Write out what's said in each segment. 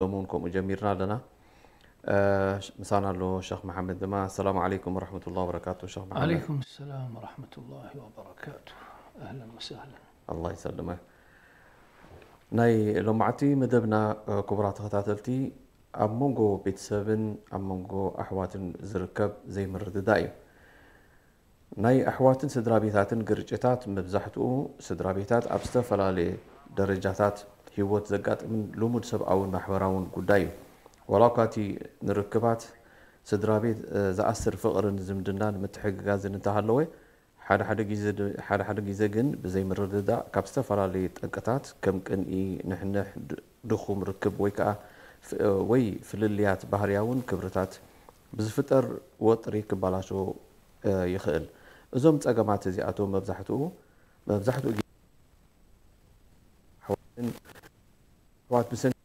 ሎሚ እውን ከምኡ ጀሚርና ኣለና። ምሳና ኣሎ ሸኽ መሓመድ ድማ። ኣሰላሙ ዓለይኩም ወረሕመቱላሂ ወበረካቱ። ሸኽ መሓመድ። ዓለይኩም ሰላም ወረሕመቱላሂ ወበረካቱ። ኣህለን ወሰህለን። ኣላህ ይሰልመ። ናይ ሎማዕቲ መደብና፣ ክቡራት ተኸታተልቲ፣ ኣብ መንጎ ቤተሰብን ኣብ መንጎ ኣሕዋትን ዝርከብ ዘይምርድዳእ እዩ። ናይ ኣሕዋትን ስድራ ቤታትን ግርጭታት መብዛሕትኡ ስድራ ቤታት ኣብ ዝተፈላለየ ደረጃታት ህይወት ዘጋጥምን ልሙድ ሰብኣውን ማሕበራውን ጉዳይ እዩ። ዋላ እኳ እቲ ንርክባት ስድራ ቤት ዝኣስር ፍቕርን ዝምድናን ምትሕግጋዝን እንተሃለወ፣ ሓደ ሓደ ግዜ ግን ብዘይምርድዳእ ካብ ዝተፈላለየ ጠንቅታት ከም ቅንኢ፣ ንሕንሕ፣ ድኹም ርክብ ወይ ከዓ ወይ ፍልልያት ባህርያውን ክብርታት ብዝፍጠር ወጥሪ ክባላሾ ይኽእል። እዞም ጸገማት እዚኣቶም መብዛሕትኡ መብዛሕትኡ ግዜ ኣሕዋትን ኣሕዋት ብሰንኪ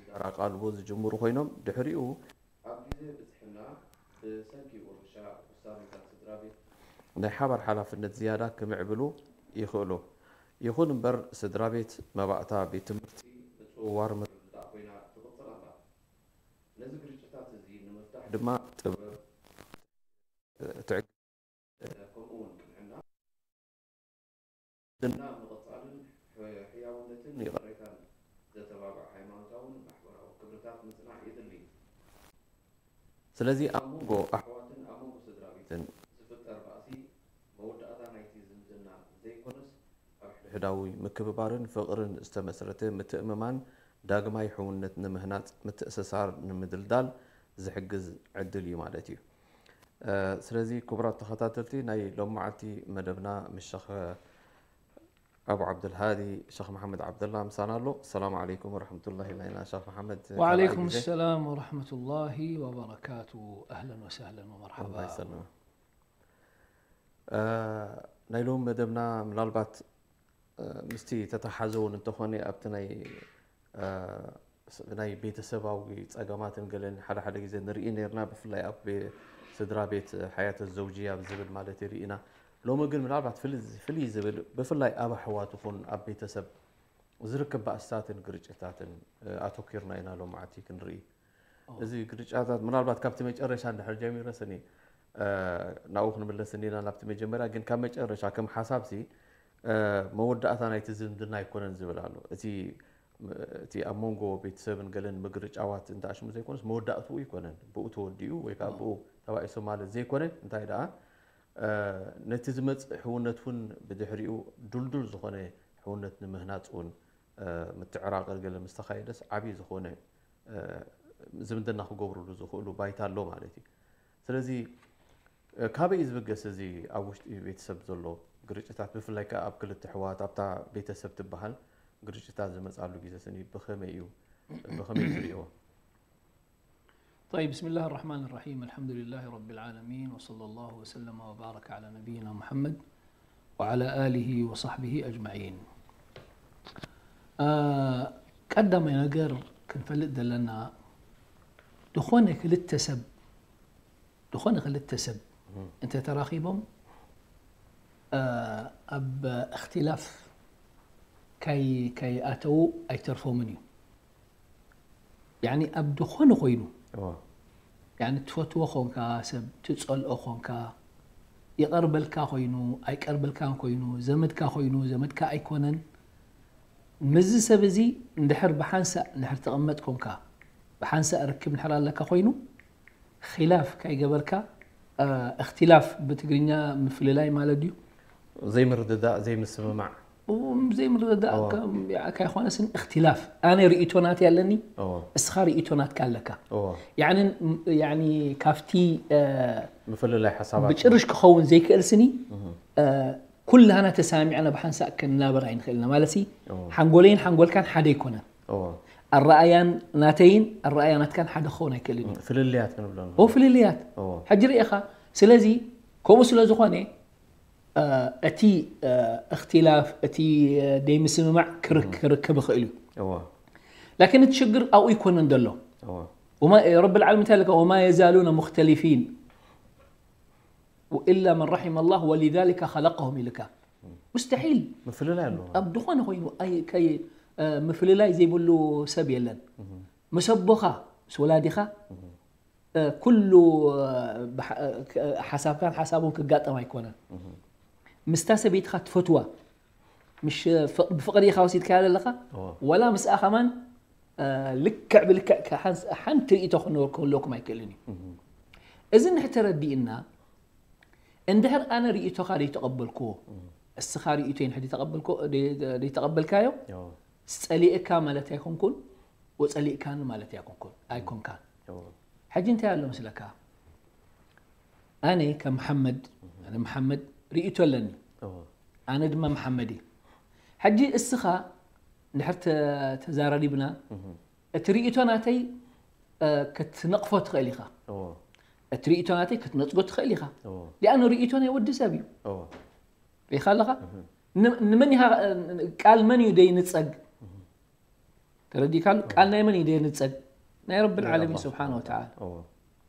ዳር ኣቓልቦ ዝጅምሩ ኮይኖም ድሕሪኡ ኣብ ግዜ ብጽሕና ብሰንኪ ውርሻ ውሳኔታት ስድራ ቤት ናይ ሓባር ሓላፍነት ዝያዳ ክምዕብሉ ይኽእሉ። ይኹን እምበር ስድራ ቤት መባእታ ቤት ትምህርቲ ምጽውዋር ምርድዳእ ኮይና ትቕጽል ኣላ። ነዚ ግርጭታት እዚ ንምፍታሕ ድማ ጥበብ ትዕግስቲ ከምኡ እውን ቅንዕና ዝምድና ምቕጻልን ሕያውነትን ይቕሬታን ዘተባብዕ ሃይማኖታውን ማሕበራዊ ክብርታት ምጽናዕ የድሊ። ስለዚ ኣብ መንጎ ኣሕዋትን ኣብ መንጎ ስድራ ቤትን ዝፍጠር ባእሲ መወዳእታ ናይቲ ዝምድና ዘይኮነስ ኣብ ሕድሕዳዊ ምክብባርን ፍቕርን ዝተመስረተ ምትእምማን ዳግማይ ሕውነት ንምህናጽ ምትእስሳር ንምድልዳል ዝሕግዝ ዕድል እዩ ማለት እዩ። ስለዚ ክቡራት ተኸታተልቲ ናይ ሎማዓልቲ መደብና ምስ ሸኽ ኣቡ ዓብዱልሃዲ ሸኽ መሓመድ ዓብደላ ምሳና ኣሎ። ሰላም ዓለይኩም ወረሕመቱላሂ ኢልና ሸኽ መሓመድ። ወዓለይኩም ሰላም ወረሕመቱላሂ ወበረካቱ። ኣህለን ወሰህለን ወመርሓባ። ናይ ሎም መደብና ምናልባት ምስቲ ተተሓዘውን እንተኾነ ኣብቲ ናይ ናይ ቤተሰባዊ ጸገማትን ገለን ሓደ ሓደ ግዜ ንርኢ ነርና። ብፍላይ ኣብ ስድራ ቤት ሓያተ ዘውጅያ ዝብል ማለት ርኢና። ሎሚ ግን ምናልባት ፍልይ ዝብል ብፍላይ ኣብ ኣሕዋት ኹን ኣብ ቤተሰብ ዝርከብ ባእስታትን ግርጭታትን ኣተኪርና ኢና ሎማዓቲ ክንርኢ። እዚ ግርጭታት ምናልባት ካብቲ መጨረሻ እንድሕር ጀሚረ ስኒ ናብኡ ክንምለስ እንዲና ናብቲ መጀመርያ። ግን ካብ መጨረሻ ከም ሓሳብሲ መወዳእታ ናይቲ ዝምድና ኣይኮነን ዝብል ኣሎ። እቲ እቲ ኣብ መንጎ ቤተሰብን ገለን ምግርጫዋት እንተኣሽሙ ዘይኮነስ መወዳእትኡ ኣይኮነን። ብኡ ተወዲኡ ወይ ከዓ ብኡ ተባኢሱ ማለት ዘይኮነ፣ እንታይ ደኣ ነቲ ዝመፅእ ሕውነት እውን ብድሕሪኡ ዱልዱል ዝኾነ ሕውነት ንምህናፅ እውን ምትዕራቕር ገለ ምስ ተኻየደስ ዓብዪ ዝኾነ ዝምድና ክገብሩሉ ዝኽእሉ ባይታ ኣሎ ማለት እዩ። ስለዚ ካበይ እዩ ዝብገስ እዚ ኣብ ውሽጢ ቤተሰብ ዘሎ ግርጭታት፣ ብፍላይ ከዓ ኣብ ክልተ ኣሕዋት ኣብታ ቤተሰብ ትበሃል ግርጭታት ዝመፅኣሉ ግዜ ስኒ ብኸመይ እዩ ብኸመይ እዩ ዝሪእዎ? طيب، بسم الله الرحمن الرحيم. الحمد لله رب العالمين، وصلى الله وسلم وبارك على نبينا محمد وعلى آله وصحبه أجمعين. ቀዳማይ ነገር ክንፈልጥ ዘለና ዝኾነ ክልተ ሰብ ዝኾነ ክልተ ሰብ እንተ ተራኺቦም ኣብ እክትላፍ ካይ ካይኣተዉ ኣይተርፎምን እዩ። ያኒ ኣብ ዝኾነ ኮይኑ ያኒ ትፈትዎ ኾንካ ሰብ ትጸልኦ ኾንካ ይቐርበልካ ኮይኑ ኣይቀርበልካን ኮይኑ ዘመድካ ኮይኑ ዘመድካ ኣይኮነን ምስዚ ሰብ እዚ እንድሕር ብሓንሳእ እንድሕር ተቐመጥ ኮንካ ብሓንሳእ ርክብ እንድሕር ኣለካ ኮይኑ ኺላፍ ካይገበርካ እክትላፍ ብትግርኛ ምፍልላይ ማለት ድዩ? ዘይምርድዳእ ዘይምስምማዕ ዘይምርድዳእ ካይኮነስን እክትላፍ ኣነ ርእይቶ ናት ኣለኒ እስኻ ርእይቶ ናትካ ኣለካ ያኒ ካብቲ ምፍልላይ ሓሳባት ብጭርሽ ክኸውን ዘይክእል ስኒ ኩላና ተሳሚዕና ብሓንሳእ ክንናበር ኣይንኽእልና ማለት ሓንጎለይን ሓንጎልካን ሓደ ኣይኮነን ኣረኣያን ናተይን ኣረኣያ ናትካን ሓደ ክኸውን ኣይክእልን እዩ ፍልልያት ክንብሎ ንኽእል። ፍልልያት ሕጂ ርኢኻ ስለዚ ከምኡ ስለ ዝኾነ እቲ እክትላፍ እቲ ደይምስምማዕ ክርክብ ይኽእል እዩ ላኪን እቲ ሽግር ኣብኡ ይኮነን ዘሎ ረቢ ልዓለሚን እንታይ ለካ ወማ የዛሉነ ሙክተሊፊን ኢላ መን ረሒመ ላህ ወሊዛሊከ ኸለቀሁም ኢልካ ሙስተሒል ምፍልላይ ኣሎ ኣብ ዝኾነ ኮይኑ ምፍልላይ ዘይብሉ ሰብ የለን ምስ ኣቦኻ ምስ ወላዲኻ ኩሉ ሓሳብካን ሓሳቡን ክጋጠም ኣይኮነን። ምስታ ሰበይትኻ ትፈትዋ ብፍቕሪ ኢኻ ወሲድካያ ዘለኻ፣ ዋላ ምስኣ ከማን ልክዕ ብልክዕ ሓንቲ ርእይቶ ክህልወኩም ኣይክእልን እዩ። እዚ እንድሕር ተረዲእና፣ እንድሕር ኣነ ርእይቶኻ ዘይተቐበልክዎ፣ እስኻ ርእይቶይ እንድሕር ዘይተቐበልካዮ፣ ጸሊእካ ማለት ኣይኮንኩን፣ ወጸሊእካኒ ማለት ኣይኮንኩን ኣይኮንካን። ሕጂ እንታይ ኣሎ መስለካ? ኣነ ከም መሓመድ፣ ኣነ መሓመድ ርእይቶ ኣለኒ። ኣነ ድማ መሓመድ እየ። ሕጂ እስኻ እንድሕር ተዛራሪብና፣ እቲ ርእይቶ ናተይ ክትነቕፎ ትኽእል ኢኻ። እቲ ርእይቶ ናተይ ክትነጽጎ ትኽእል ኢኻ። ሊኣኑ ርእይቶ ናይ ወዲ ሰብ እዩ። ሪኢኻ ኣለኻ? ንመን ኢኻ፣ ቃል መን እዩ ደይንጸግ? ተረዲእካ ኣሎ? ቃል ናይ መን እዩ ደይንጸግ? ናይ ረብል ዓለሚን ስብሓነ ወተዓላ።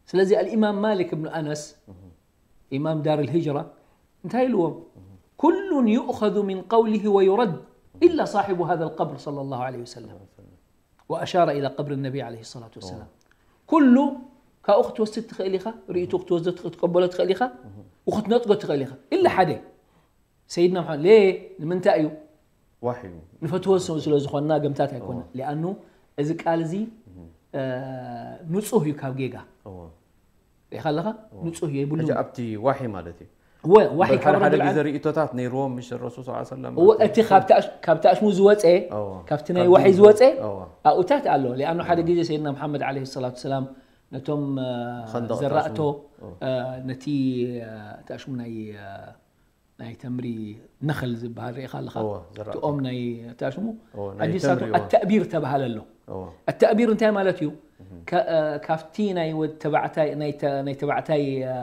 ስለዚ ኣልኢማም ማሊክ እብኑ ኣነስ፣ ኢማም ዳር ልሂጅራ፣ እንታይ ኢልዎም? ኩሉን ዩእኸዙ ሚን ቀውሊሂ ወዩረድ ኢላ ሳሒቡ ሃዛ ልቀብር ሰለላሁ ዐለይሂ ወሰለም። ወኣሻረ ኢላ ቀብሪ ነቢ ዐለይሂ ሰላቱ ወሰላም። ኩሉ ካብኡ ክትወስድ ትኽእል ኢኻ፣ ርእይቱ ክትወስዶ ትኽእል፣ ክትቀበሎ ትኽእል ኢኻ፣ ወክትነጽጎ ትኽእል ኢኻ። ኢላ ሓደ ሰይድና መሓመድ ሌ ንምንታይ እዩ? ንፈትዎ ስለ ዝኾንና ገምታት ኣይኮነ። ሊኣኑ እዚ ቃል እዚ ንጹህ እዩ ካብ ጌጋ። ሪኢኻ ኣለኻ? ንጹህ እዩ፣ የብሉን። ሕጂ ኣብቲ ዋሒ ማለት እዩ። እወ፣ ዋሒ እምበር ካብ ሓደ ረብል ግዜ ዓለሚን። ርእይቶታት ነይርዎም፣ ምሽ ረሱል ሰለላሁ ዐለይሂ ወሰለም እወ፣ መጺኡ። እቲ ካብ ተኣሽ-፣ ካብ ተኣሽሙ ዝወጸ፣ እወ። ካብቲ ናይ ካብ ዋሒ ድምፁ፣ ዝወጸ እወ። ኣብኡታት ኣሎ። ሊኣኑ ሓደ እወ። ግዜ ሰይድና መሓመድ ዓለይሂ ሰላቱ ወሰላም ነቶም፣ እ፣ ኸንደቕ ዘራእቶ፣ ተኣሽሙ። እወ። እ፣ ነቲ፣ እ፣ ተኣሽሙ ናይ፣ እ፣ ናይ ተምሪ ነኽል ዝበሃል ርኢኻ ኣለኻ? እወ፣ ዘራእቶ። እቲኦም ናይ ተኣሽሙ። እወ፣ ናይ ሕጂ ንሳቶም ተምሪ፣ እወ። ኣተእቢር ተባሃለ ኣሎ። እወ። ኣተእቢር እንታይ ማለት እዩ? እህ። ከ-፣ እ፣ ካብቲ ናይ ወድ ተባዕታይ፣ ናይ ተ-፣ ናይ ተባዕታይ፣ እ፣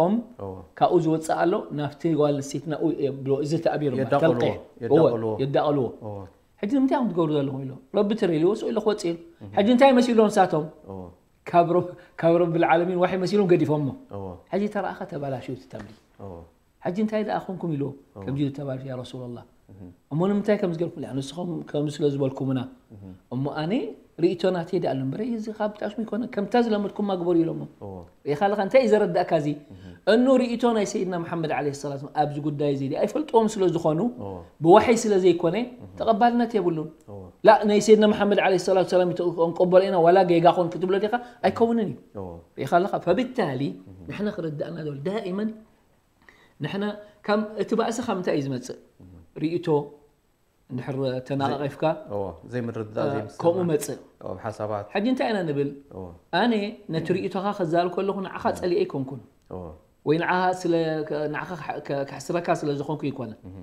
ኦም እወ። ካብኡ ዝወጽእ ኣሎ፣ ናብቲ ጓል ኣንስተይቲ ናብኡ የብሎ። እዚ ተእቢር ይበሃል። የዳቕልዎ፣ ተልቂሕ። እወ፣ የዳቕልዎ። የዳቕልዎ። እወ። ሕጂ ንምንታይ እዮም ትገብሩ ዘለኹም ኢሎ። ረቢ ተረልዎ፣ ስኡ ኢሎ ክወጽእ ኢሉ። እህ። ሕጂ እንታይ መሲልዎ ንሳቶም? እወ። ካብ ረብ-፣ ካብ ረብል ዓለሚን ዋሒ መሲሎም ገዲፎሞ። እወ። ሕጂ ተረኣኸ ተባላሽዩ እቲ ተምሪ። እወ። ሕጂ እንታይ ደኣ ኮንኩም ኢልዎ፣ እወ። ከምዚ ኢሉ ተባልሽ፣ ያ ረሱላላህ። እህ። እሞ ንምንታይ ከምዚ ጌርኩም? ንስኹም ከምዚ ስለ ዝበልኩምና። እህ። እሞ ኣነ ርእይቶ ናተይ ደኣ ኣሎ እምበር፣ እዚ ካብ ብጣሽሙ ይኮነ፣ ከምታ ዝለመድኩማ ግበሩ ኢሎሞ። እወ። ሪኢኻ ኣለኻ፣ እንታይ እዩ ዘረዳእካ እዚ? እህ። እኑ ርእይቶ ናይ ሰይድና መሓመድ ዓለይሂ ሰላቱ ወሰላም ኣብዚ ጉዳይ እዚ ደኣ ኣይፈልጥዎም ስለ ዝኾኑ፣ እወ። ብዋሒ ስለ ዘይኮነ፣ እህ። ተቐባልነት የብሉን። እወ። ላ፣ ናይ ሰይድና መሓመድ ዓለይሂ ሰላቱ ወሰላም ይተ-፣ ክንቀበሎ ኢና፣ ዋላ ጌጋ ኾን ክትብሎ ዲኻ? ኣይከውንን እዩ። እወ። ሪኢኻ ኣለኻ? ፈብታሊ፣ እህ። ንሕና ክርዳእና ዘሎ፣ ዳኢመን ንሕና ካብ እቲ ባእሲ ካብ ምንታይ እዩ ዝመጽእ? ርእይቶ እንድሕር ተነቓቒፍካ፣ እዎ፣ ዘይምርድዳእ፣ እ፣ ዘይምስምማዕ። ከምኡ መጽእ። እዎ፣ ኣብ ሓሳባት። ሕጂ እንታይ ኢና ንብል? እዎ። ኣነ ነቲ ርእይቶኻ ክዛረብ ከለኹ ንዓኻ ጸሊኤ ኣይኮንኩን። እዎ። ወይ ንዓኻ ስለ፣ ከ-፣ ንዓኻ ከሕ-፣ ከ-፣ ከሕስረካ ስለ ዝኾንኩ ኣይኮነን። እህ።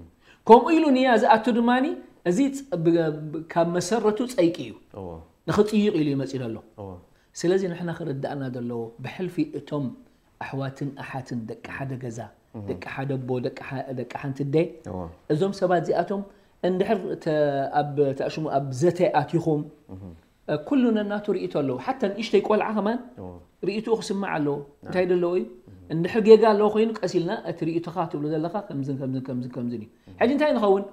ከምኡ ኢሉ ንያ ዝኣቱ ድማኒ፣ እዚ ፅ-፣ ብ-፣ ብ-፣ ካብ መሰረቱ ጸይቂ እዩ። እዎ። ንኽጽይቕ ኢሉ እዩ መጺኡ ዘሎ። እዎ። ስለዚ ንሕና ክርዳእና ዘለዎ፣ ብሕልፊ እቶም ኣሕዋትን ኣሓትን ደቂ ሓደ ገዛ፣ እህ። ደቂ ሓደ ኣቦ፣ ደቂ ሓ-፣ ደቂ ሓንቲ ኣደ፣ እዎ። እዞም ሰባት እዚኣቶም እንድሕር ተ-፣ ኣብ ተኣሽሙ ኣብ ዘተ ኣቲኹም፣ እህ። እ፣ ኩሉ ነናቱ ርእይቶ ኣለዎ። ሓታ ንእሽተይ ቆልዓ ከማን እዎ። ርእይትኡ ክስማዕ ኣለዎ። ናም። እንታይ ደለዎ እዩ? እህ። እንድሕር ጌጋ ኣለዎ ኮይኑ ቀስ ኢልና እቲ ርእይቶኻ ትብሎ ዘለኻ ከምዝን ከምዝን ከምዝን ከምዝን እዩ። እህ። ሕጂ እንታይ ንኸውን?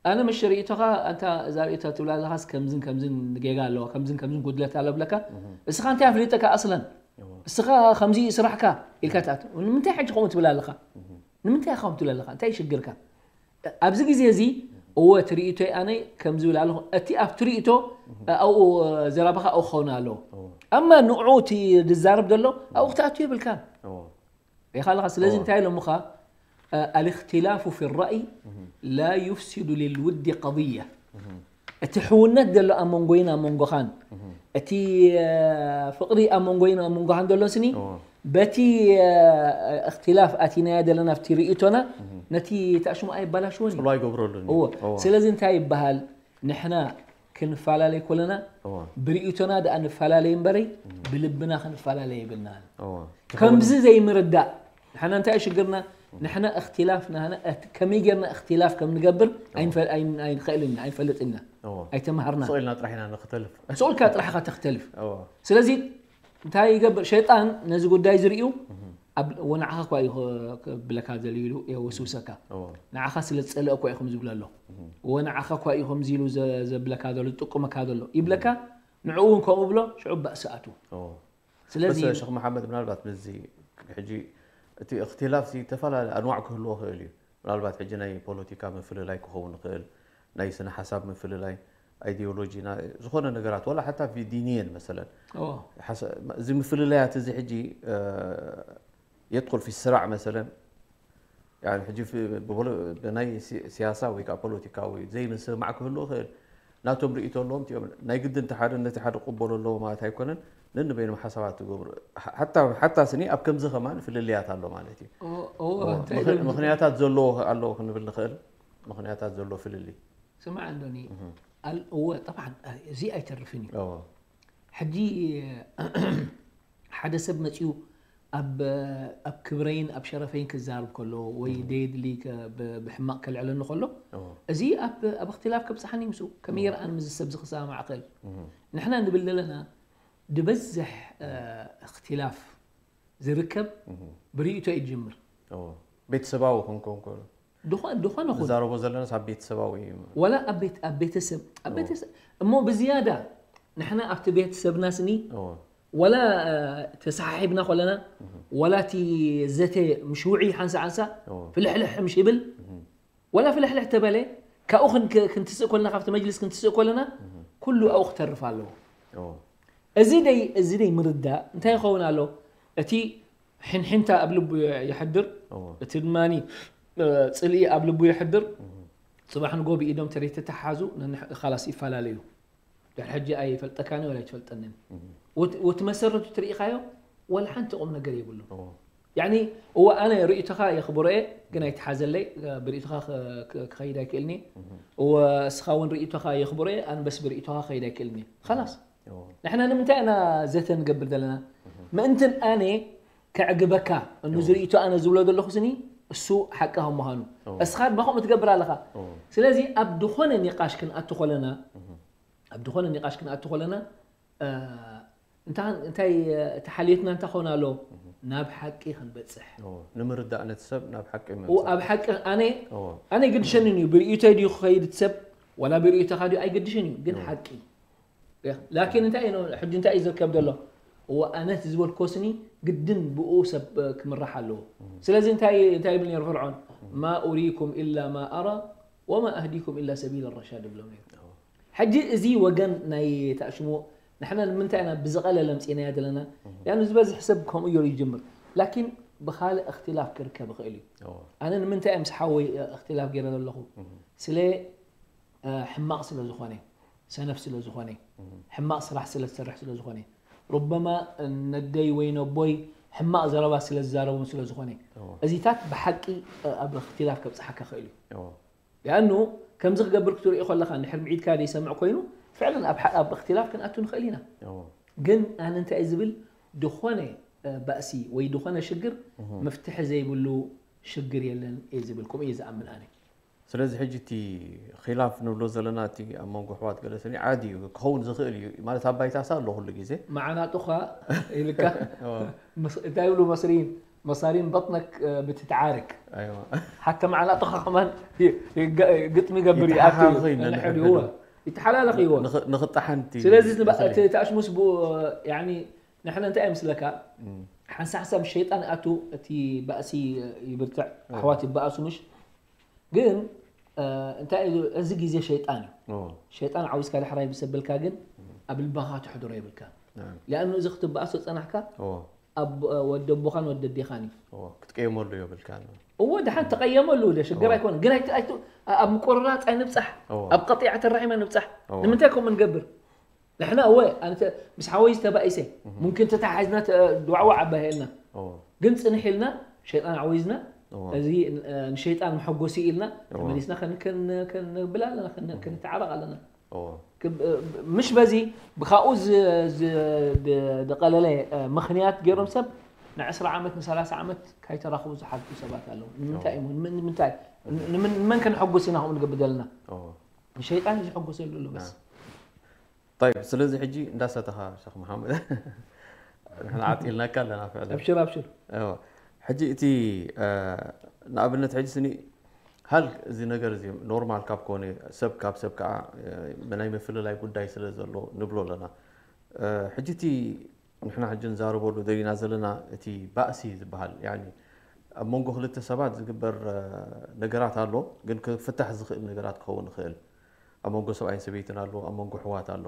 ኣነ ምሽ ርእይቶኻ፣ ኣንታ እዛ ርእይቶ ትብላ ኣለኻስ ከምዝን ከምዝን ጌጋ ኣለዋ፣ ከምዝን ከምዝን ጉድለት ኣሎ ብለካ፣ እህ። እስኻ እንታይ ኣፍሊጠካ ኣስለን? እዎ። እስኻ ከምዚ ስራሕካ ኢልካ ትኣቱ። ንምንታይ ሕጂ ከምኡ ትብል ኣለኻ? እህ። ንምንታይ ከምኡ ትብል ኣለኻ? እንታይ ሽግርካ? ኣብዚ ግዜ እዚ፣ እወ፣ እቲ ርእይቶይ ኣነ ከምዚ ይብል ኣለኹ። እቲ ኣብቲ ርእይቶ፣ እህ። ኣብኡ ዘረባኻ ኣብኡ ክኸውን ኣለዎ። እዎ። ኣማ ንዕኡ እቲ ዝዛረብ ዘሎ፣ ኣብኡ ክትኣቱ የብልካን። እዎ። ሪኢኻ ኣለኻ? ስለዚ እዎ። እንታይ ኢሎምኻ? እ፣ ኣልእኽትላፉ ፊ ራእይ እህ። ላ ዩፍሲዱ ሊልውዲ ቀድያ። እህ። እቲ ሕውነት ዘሎ ኣብ መንጎይን ኣብ መንጎኻን፣ እህ። እቲ፣ እ፣ ፍቕሪ ኣብ መንጎይን ኣብ መንጎኻን ዘሎ ስኒ፣ እዎ። በቲ፣ እ፣ እኽትላፍ ኣቲናዮ ዘለና ኣብቲ ርእይቶና፣ እህ። ነቲ ተኣሽሙ ኣይበላሽዎን እዩ። ጽልዋ ኣይገብረሉን እዩ። እዎ። እዎ። ስለዚ እንታይ ይበሃል? ንሕና ክንፈላለይ ከለና፣ እዎ። ብርእይቶና ደኣ ንፈላለይ እምበረይ፣ እም። ብልብና ክንፈላለይ የብልናን። እዎ። ከምዚ ዘይምርዳእ፣ ንሕና እንታይ እዩ ሽግርና? እም። ንሕና እኽትላፍ፣ ንሕና እት-፣ ከመይ ጌርና እኽትላፍ ከም ንገብር እዎ። ኣይንፈ-፣ ኣይን-፣ ኣይንኽእልን ኢና፣ ኣይንፈልጥን ኢና። እዎ። ኣይተማሃርናን። ስቕ ኢልና ጥራሕ ኢና ንኽተልፍ። ስቕ ኢልካ ጥራሕ ኢኻ ተኽተልፍ። እዎ። ስለዚ እንታይ ይገብር? ሸይጣን ነዚ ጉዳይ ዝርእዩ እህ። ኣብ፣ ወ ንዓኻ እኳ እዩ ክ-፣ ክብለካ ዘልዩ ኢሉ የወስውሰካ። እዎ። ንዓኻ ስለ ዝጸልኦ እኳ እዩ ከምዚ ዝብሎ ኣሎ። እህ። ወ ንዓኻ እኳ እዩ ከምዚ ኢሉ ዘ-፣ ዘብለካ ዘሎ፣ ዝጥቁመካ ዘሎ። ይብለካ፣ እህ። ንዕኡ እውን ከምኡ ብሎ ሽዑ ባእሲ ኣትዉ። ኦ። ስለዚ በስ ሸኽ መሓመድ፣ ምናልባት ምስዚ ሕጂ እቲ እክትላፍ ዚ ዝተፈላለዩ ኣንዋዕ ክህልዎ ክእል እዩ። ምናልባት ሕጂ ናይ ፖለቲካ ምፍልላይ ክኸውን ይኽእል፣ ናይ ስነ ሓሳብ ምፍልላይ፣ ኣይዲዮሎጂ፣ ና- ዝኾነ ነገራት፣ ዋላ ሓታ ዲንየን መሰለን ኦ፣ ሓሰ- እዚ ምፍልላያት እዚ ሕጂ እ፣ የድኩል ፊ ስራዕ መሰለን። ያኒ ሕጂ ፊ- ብፖሎ- ብናይ ሲ- ሲያሳ ወይ ከዓ ፖለቲካዊ ዘይምስምማዕ ክህሉ ይኽእል። ናቶም ርእይቶ ኣለዎም እቲኦም። ናይ ግድን እቲ ሓደ ነቲ ሓደ ቅበሎ ኣለዎ ማለት ኣይኮነን። ነንበይኖም ሓሳባት ትገብሩ። ሓ- ሓታ ሓታ ስኒ ኣብ ከምዚ ከማን ፍልልያት ኣሎ ማለት እዩ። ኦ፣ ኦ፣ እንታይ ምኽ- ኢሎም ምኽንያታት ዘለዎ ኣሎ ክንብል ንኽእል። ምኽንያታት ዘሎ ፍልልይ። ስማዕ እንዶኒ ኣል እወ ጠብዓን እዚ ኣይተርፍን እዩ። ኦ፣ ሕጂ ሓደ ሰብ መፂኡ ኣብ ኣብ ክብረይን ኣብ ሸረፈይን ክዛርብ ከሎ ወይ ደየድሊ ከ- ብ- ብሕማቕ ከልዕለኒ ከሎ ኦ፣ እዚ ኣብ ኣብ እክትላፍ ከብፅሓኒ ምስኡ ከመይ ይርኣን ምስ ሰብ ዝክሰማማዕ ክእል። እህ፣ ንሕና ንብል ዘለና ዝበዝሕ እ፣ እክትላፍ ዝርከብ እህ፣ ብርእይቶ እዩ ዝጅምር። ኦ። ቤተሰባዊ ክንከውን ከሎ ድኾ- ድኾነ ኹን ንዛረቦ ዘለናስ ኣብ ቤተሰባዊ እዩ። ወላ ኣብ ቤት ኣብ ቤተሰብ ኣብ ቤተሰብ እሞ ብዝያዳ ንሕና ኣብቲ ቤተሰብና ስኒ ኦ፣ ወላ እ፣ ተሰሓሒብና ከለና ወላ እቲ ዘተ ምሽ ውዒ ሓንሳ ሓንሳ ኦ፣ ፍልሕልሕ ምሽ ይብል ወላ ፍልሕልሕ ተበለ ካብኡ ክን- ክንትስእ ከለና ካብቲ መጅልስ ክንትስእ ከለና ኩሉ ኣብኡ ክተርፍ ኣለዎ። ኦ፣ እዚ ደይ እዚ ደይ ምርዳእ እንታይ ይኸውን ኣሎ? እቲ ሕንሕንታ ኣብ ልቡ የሕድር፣ ኦ፣ እቲ ድማ ጽልኢ ኣብ ልቡ የሕድር። ጽባሕ ንጎ ብኢዶም ተተሓሓዙ ነንሕ- ኻላስ ይፈላለዩ። ድሕሪ ሕጂ ኣይፈልጠካን ወላ ኣይትፈልጠንን። ወት- ወቲ መሰረቱ ትርኢኻዮ ወላ ሓንቲ ቁም ነገር የብሉ። ኦ፣ ያኒ እወ ኣነ ርእይቶኻ የኽብሮ እየ ግን ኣይትሓዘለይ። ብርእይቶኻ ክ- ክ- ክኸይድ ኣይክእልኒ። እወ እስኻ እውን ርእይቶኻ የኽብሮ እየ ኣነ በስ ብርእይቶኻ ክኸይድ ኣይክእልኒ። ኻላስ ኦ፣ ንሕና ንምንታይ ኢና ዘተ ንገብር ዘለና? ምእንትን ኣነ ከዕግበካ እኑ ዝርእይቶ ኣነ ዝብሎ ዘለኹ ስኒ እሱ ሓቂ ከም ምዃኑ ኦ። እስኻ ድማ ከምኡ ትገብር ኣለኻ። ኦ፣ ስለዚ ኣብ ዝኾነ ኒቃሽ ክንኣቱ ከለና ኣብ ዝኾነ ኒቃሽ ክንኣቱ ከለና እ፣ እንታ- እንታይ እቲ ሓልዮትና እንታይ ክኸውን ኣለዎ? ናብ ሓቂ ክንበፅሕ። ኦ፣ ንምርዳእ ነቲ ሰብ ናብ ሓቂ ው- ምምፃእ። ኣብ ሓቂ ኣነ ኦ፣ ኣነ ይግድሸኒ እዩ ብርእይቶይ ድዩ ክኸይድ እቲ ሰብ ዋላ ብርእይቶኻ ድዩ ኣይገድሽን እዩ ግን ሓቂ ያ- ላኪን እንታይ እዩ ሕጂ እንታይ እዩ ዝርከብ ዘሎ? እወ ኣነ እቲ ዝበልኮ ስኒ ግድን ብኡ ሰብ እ፣ ክምራሕ ኣለዎ። ስለዚ እንታይ እንታይ ይብል ነይሩ ፍርዖን? ማ ኡሪኩም ኢላ ማ ኣራ ወማ ኣህዲኩም ኢላ ሰቢል ረሻድ ይብሎም ነይሩ። ሕጂ እዚ ወገን ናይ ተኣሽሞ ንሕና ንምንታይ ኢና ብዝቐለለ ምፅእናያ ዘለና? ያኑ ዝበዝሕ ሰብ ከምኡ ገይሩ ይጅምር ላኪን ብካልእ እክትላፍ ክርከብ ይኽእል እዩ። ኦ፣ ኣነ ንምንታይ ምስ ሓወይ እክትላፍ ገይረ ዘለኹ ስለ እ፣ ሕማቕ ስለ ዝኾነ ሰነፍ ስለ ዝኾነ ሕማቕ ስራሕ ስለ ዝሰርሕ ስለ ዝኾነ ሩበማ ነደይ ወይ ነቦይ ሕማቕ ዘረባ ስለ ዝዛረቦም ስለ ዝኾነ ኦ፣ እዚታት ብሓቂ እ፣ ኣብ እክትላፍ ከብፅሓካ ክእል እዩ። ኦ፣ ያኑ ከምዚ ክገብር ክትርእዮ ከለኻ ንድሕር ብዒድካ ዘይሰምዕ ኮይኑ ፍዕለን ኣብ ሓ- ኣብ እክትላፍ ክንኣቱ ንኽእል ኢና። ኦ፣ ግን ኣነ እንታይ እዩ ዝብል ድኾነ እ፣ ባእሲ ወይ ድኾነ ሽግር መፍትሒ ዘይብሉ ሽግር የለን እየ ዝብል ከምኡ እየ ዝኣምን ኣነ። ስለዚ ሕጂ እቲ ኺላፍ ንብሎ ዘለና እቲ ኣብ መንጎ ኣሕዋት ገለ ስኒ ዓዲ እዩ ክኸውን ዝኽእል እዩ ማለት ኣብ ባይታሳ ኣሎ ኩሉ ግዜ። መዓናጡኻ ኢልካ ኦ፣ መስ- እንታይ ይብሉ መስሪን መሳሪን በጥነክ እ፣ ብትትዓርክ ኣይዋ፣ ሓተ መዓናጡኻ ከማን ይ- ይገ- ግጥሚ ይገብር ይኣቱ ይተሓሓዝ ኮይኑ ነንሕድ ነንሕድ ይዎ ነን። ይተሓላለኽ ይዎ ንኽ- ንኽጣሓን እቲ ስለዚ እቲ ባ- እኽሊ። እቲ ተኣሽሙስ ብኡ ያኒ ንሕና እንታይ ምስለካ ሓንሳ ሓንሳ ምስ ሸይጣን ኣቱ እቲ ባእሲ ይብርትዕ ኣሕዋት ይበኣሱ ምሽ ግን እ፣ እንታይ እዩ እዚ ግዜ ሸይጣን እዩ ኦ፣ ሸይጣን ዓዊስካ ዳሕራይ ብሰብልካ ግን ኣብ ልባኻ ትሕድሮ የብልካ ናም። ሊኣኑ እዚ ክትበኣሶ ጸናሕካ ኦ፣ ኣብ ወዲ ኣቦኻን ወዲ ኣዴኻን እዩ ኦ፣ ክትቀየመሉ የብልካ። እወ ደሓን ተቐየመሉ ደ ሽግር እወ። ኣይኮነ ግን ኣይት- ኣይት- ኣብ ምቆርራፅ ኣይንብፃሕ እወ። ኣብ ቀጢዓ ተራሒማ ንብፃሕ እወ። ንምንታይ ከምኡ ንገብር ንሕና እወ ኣነ ተ- ምስ ሓወይ ዝተባኢሰ ሙምኪን ተተሓሒዝና ተ- ድዋዕዋዕ ኣባሂልና እወ። ግን ፅንሕ ኢልና ሸይጣን ዓዊዝና እወ። እዚ እ፣ ንሸይጣን መሐጎሲ ኢልና እወ። ተመሊስና ከን- ከን- ከንብል ኣለና ከን- ከንተዓረቕ ኣለና እወ። ክብ- ምሽ በዚ ብካኡ ዝ- ዝ- ድ- ድቀለለ እ፣ ምኽንያት ገይሮም ሰብ ንዕስራ ዓመት ንሰላሳ ዓመት ካይተራኽቡ ዝሓልፉ ሰባት ኣለዉ ንምንታይ እዮም ንምንታይ ንመን ከነሐጉስ ኢና ከምኡ ንገብር ዘለና እወ። ንሸይጣን እዩ ዝሐጎሰሉ ኣሎ በስ طيب ስለዚ ሕጂ እንዳሰተኻ ሸኽ መሓመድ ንሕና ዓጢልናካ ኣለና ፍዕለን ኣብሽር ኣብሽር ሕጂ እቲ ንኣብነት ሕጂ ስኒ ሃል እዚ ነገር እዚ ኖርማል ካብ ኮነ ሰብ ካብ ሰብ ከዓ ናይ ምፍልላይ ጉዳይ ስለ ዘሎ ንብሎ ኣለና ሕጂ እቲ ንሕና ሕጂ ንዛረበሉ ደሊና ዘለና እቲ ባእሲ ዝበሃል፣ ያኒ ኣብ መንጎ ክልተ ሰባት ዝግበር ነገራት ኣሎ፣ ግን ክፍታሕ ዝኽእል ነገራት ክኸውን ይኽእል። ኣብ መንጎ ሰብኣይን ሰበይትን ኣሎ፣ ኣብ መንጎ ኣሕዋት ኣሎ።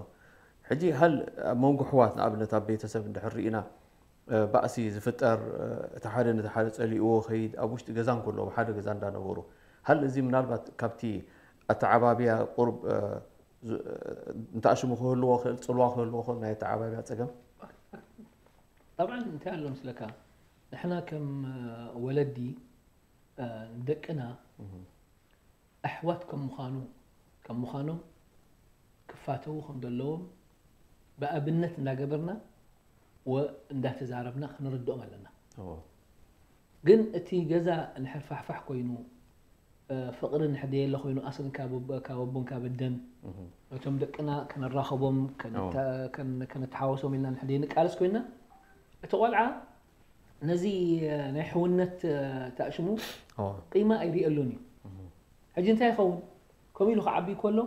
ሕጂ ሃል ኣብ መንጎ ኣሕዋት፣ ንኣብነት ኣብ ቤተሰብ እንድሕር ርኢና፣ ባእሲ ዝፍጠር፣ እቲ ሓደ ነቲ ሓደ ጸሊእዎ ኸይድ፣ ኣብ ውሽጢ ገዛ እንከሎ፣ ኣብ ሓደ ገዛ እንዳነበሩ፣ ሃል እዚ ምናልባት ካብቲ ኣተዓባብያ ቁሩብ፣ እ፣ ዝ-፣ እንተኣሽሙ ክህልዎ ክእል፣ ጽልዋ ክህልዎ ክእል ናይ ኣተዓባብያ ጸገም? ጠብዓን እንታይ ኣሎ ምስለካ፣ ንሕና ከም ወለዲ፣ እ፣ ደቅና ኣሕዋት ከም ምዃኑ ከም ምዃኖም ክፋተዉ ከም ዘለዎም ብኣብነት እንዳገበርና ወ እንዳተዛረብና ክንርድኦም ኣለና። ግን እቲ ገዛ እንድሕር ፋሕፋሕ ኮይኑ፣ እ፣ ፍቕሪ እንድሕር ደየለ ኮይኑ፣ ኣስሊ ካብ ኣቦ-፣ ካብ ኣቦን ካብ ኣደን እቶም ደቅና ከነራኸቦም፣ ከነተ-፣ ከን-፣ ከነተሓወሶም ኢልና እንድሕር ደይንቃለስ ኮይና፣ እቲ ቆልዓ ነዚ፣ እ፣ ናይ ሕውነት፣ እ፣ ተኣሽሙ ቂማ ኣይርእየሉን እዩ። ሕጂ እንታይ ይኸውን? ከምኡ ኢሉ ክዓቢ ከሎ፣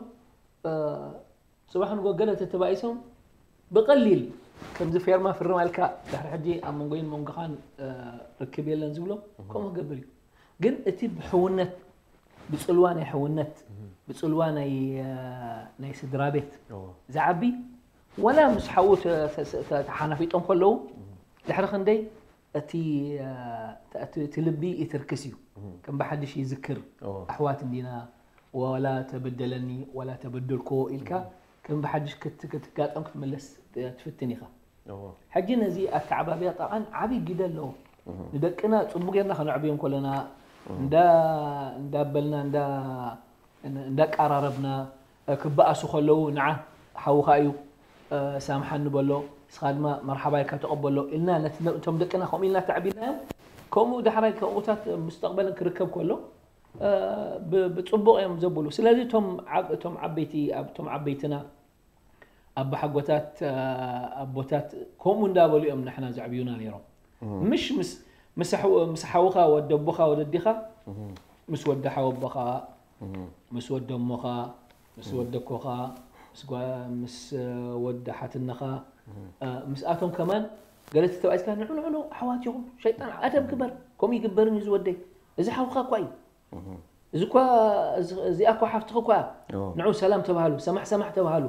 እ፣ ጽባሕ ንጎ ገለ ተተባኢሶም ብቐሊል ከምዚ ፌርማ ፍርም ኣልካ ድሕሪ ሕጂ ኣብ መንጎይን መንጎኻን፣ እ፣ ርክብ የለን ዝብሎ ከምኡ ክገብር እዩ። ግን እቲ ብሕውነት፣ ብጽልዋ ናይ ሕውነት፣ ብጽልዋ ናይ፣ እ፣ ናይ ስድራ ቤት ዝዓቢ፣ ወላ ምስ ሓዉ ተ-፣ ተ-፣ ተ-፣ ተሓናፊጦም ከለዉ ድሕሪ ክንደይ እቲ፣ እ፣ እቲ፣ እቲ ልቢ ይትርክስ እዩ። ከም ብሓድሽ ይዝክር። ኣሕዋት እንዲና፣ ወላ ተበደለኒ፣ ወላ ተበደልክዎ ኢልካ ከም ብሓድሽ ክት-፣ ክትጋጠም ክትምለስ ትፍትን ኢኻ። ሕጂ ነዚ ኣተዓባብያ ጠቓን ዓብዪ ግደ ኣለዎ። ንደቅና ጽቡቅ ጌርና ከነዕብዮም ከለና፣ እንዳ-፣ እንዳበልና፣ እንዳ-፣ እንዳቃራረብና፣ እ፣ ክበኣሱ ከለዉ፣ ንዓ ሓውኻ እዩ፣ እ፣ ሳምሓኒ በሎ፣ ንስኻ ድማ መርሓባ ኢልካ ተቐበሎ ኢልና ነቲ ነ-፣ እቶም ደቅና ከምኡ ኢልና ተዕቢናዮም፣ ከምኡ ዳሕራይ ከምኡታት ሙስተቕበልን ክርከብ ከሎ፣ እ፣ ብ-፣ ብጽቡቕ እዮም ዘብሉ። ስለዚ እቶም ዓብ-፣ እቶም ዓበይቲ፣ ኣብ-፣ እቶም ዓበይትና፣ ኣቦሓጎታት፣ እ፣ ኣቦታት ከምኡ እንዳበሉ እዮም ንሕና ዘዕብዩና ነይሮም። ምሽ ምስ፣ ምስ ኣሕ-፣ ምስ ሓውኻ፣ ወዲ ኣቦኻ፣ ወዲ ኣዲኻ፣ ምስ ወዲ ሓወቦኻ፣ ምስ ወዲ ኣሞኻ፣ ምስ ወዲ ኣኮኻ፣ ምስ ጓ-፣ ምስ ወዲ ሓትነኻ፣ እ፣ ምስኣቶም ከማን ገለ ተተባኢስካ፣ "ንዑ፣ ንዑ፣ ንዑ፣ ኣሕዋት ኢኹም፣ ሸይጣን ኣደብ ግበር፣ ከምኡ ይግበርን እዩ ዝወደይ፣ እዚ ሓውኻ እኳ እዩ፣ እዚ እኳ፣ እዚ-፣ እዚኣ እኳ ሓፍትኺ እኳ እያ፣ ንዑ ሰላም ተባሃሉ፣ ሰማሕ ሰማሕ ተባሃሉ"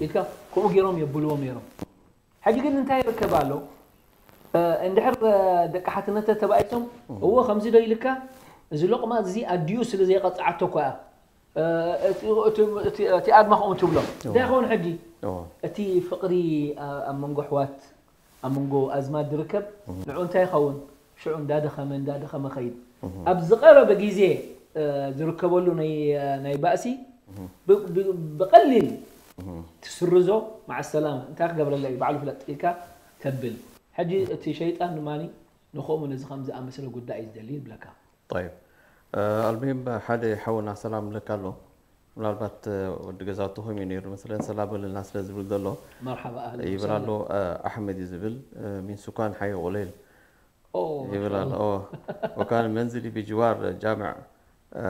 ኢልካ ከምኡ ገይሮም የብልዎም ነይሮም። ሕጂ ግን እንታይ ይርከብ ኣሎ? እ፣ እንድሕር፣ እ፣ ደቂ ሓትነት ተባኢሶም፣ "እዎ፣ ከምዚ ዶ ኢልካ? እዚ ሎቕማ እዚ ኣዲኡ ስለ ዘይቐጽዓቶ እኮ እያ፣ እ፣ እቲ፣ እቲ፣ እቲ፣ እቲ ኣድማ ከምኡ ትብሎ." እንታይ ይኸውን ሕጂ? እቲ ፍቕሪ፣ እ፣ ኣብ መንጎ ኣሕዋት፣ ኣብ መንጎ ኣዝማድ ዝርከብ፣ ንዑ እንታይ ይኸውን? ሽዑ እንዳደኸመ፣ እንዳደኸመ ኸይድ። ኣብ ዝቐረበ ግዜ፣ እ፣ ዝርከበሉ ናይ፣ ናይ ባእሲ፣ ብ-፣ ብ-፣ ብቐሊል ትስርዞ፣ መዓ ሰላማ፣ እንታይ ክገብረለይ፣ ባዕሉ ፍለጥ ኢልካ ተብል። ሕጂ እቲ ሸይጣን ድማ ንኸምኡ ነዚ ከም ዝኣመሰለ ጉዳይ እዩ ዝደሊ ይብለካ። طيب. እ፣ ኣልሙሂም ሓደ ሓውና ሰላም ይብለካ ኣሎ። ምናልባት፣ እ፣ ወዲ ገዛውቲ ኮይኑ ነይሩ መስለን፣ ሰላም በለልና ስለ ዝብል ዘሎ መርሓባ፣ ኣህለን ይብል ወሰህለን። ኣሎ። እ፣ ኣሕመድ እዩ ዝብል፣ እ፣ ሚን ሱካን ሓይ ቁሌል ኦ፣ ይብል ኣሎ። ማሻኣላህ። ኦ፣ ወካን መንዝሊ ብጅዋር ጃምዕ፣ እ፣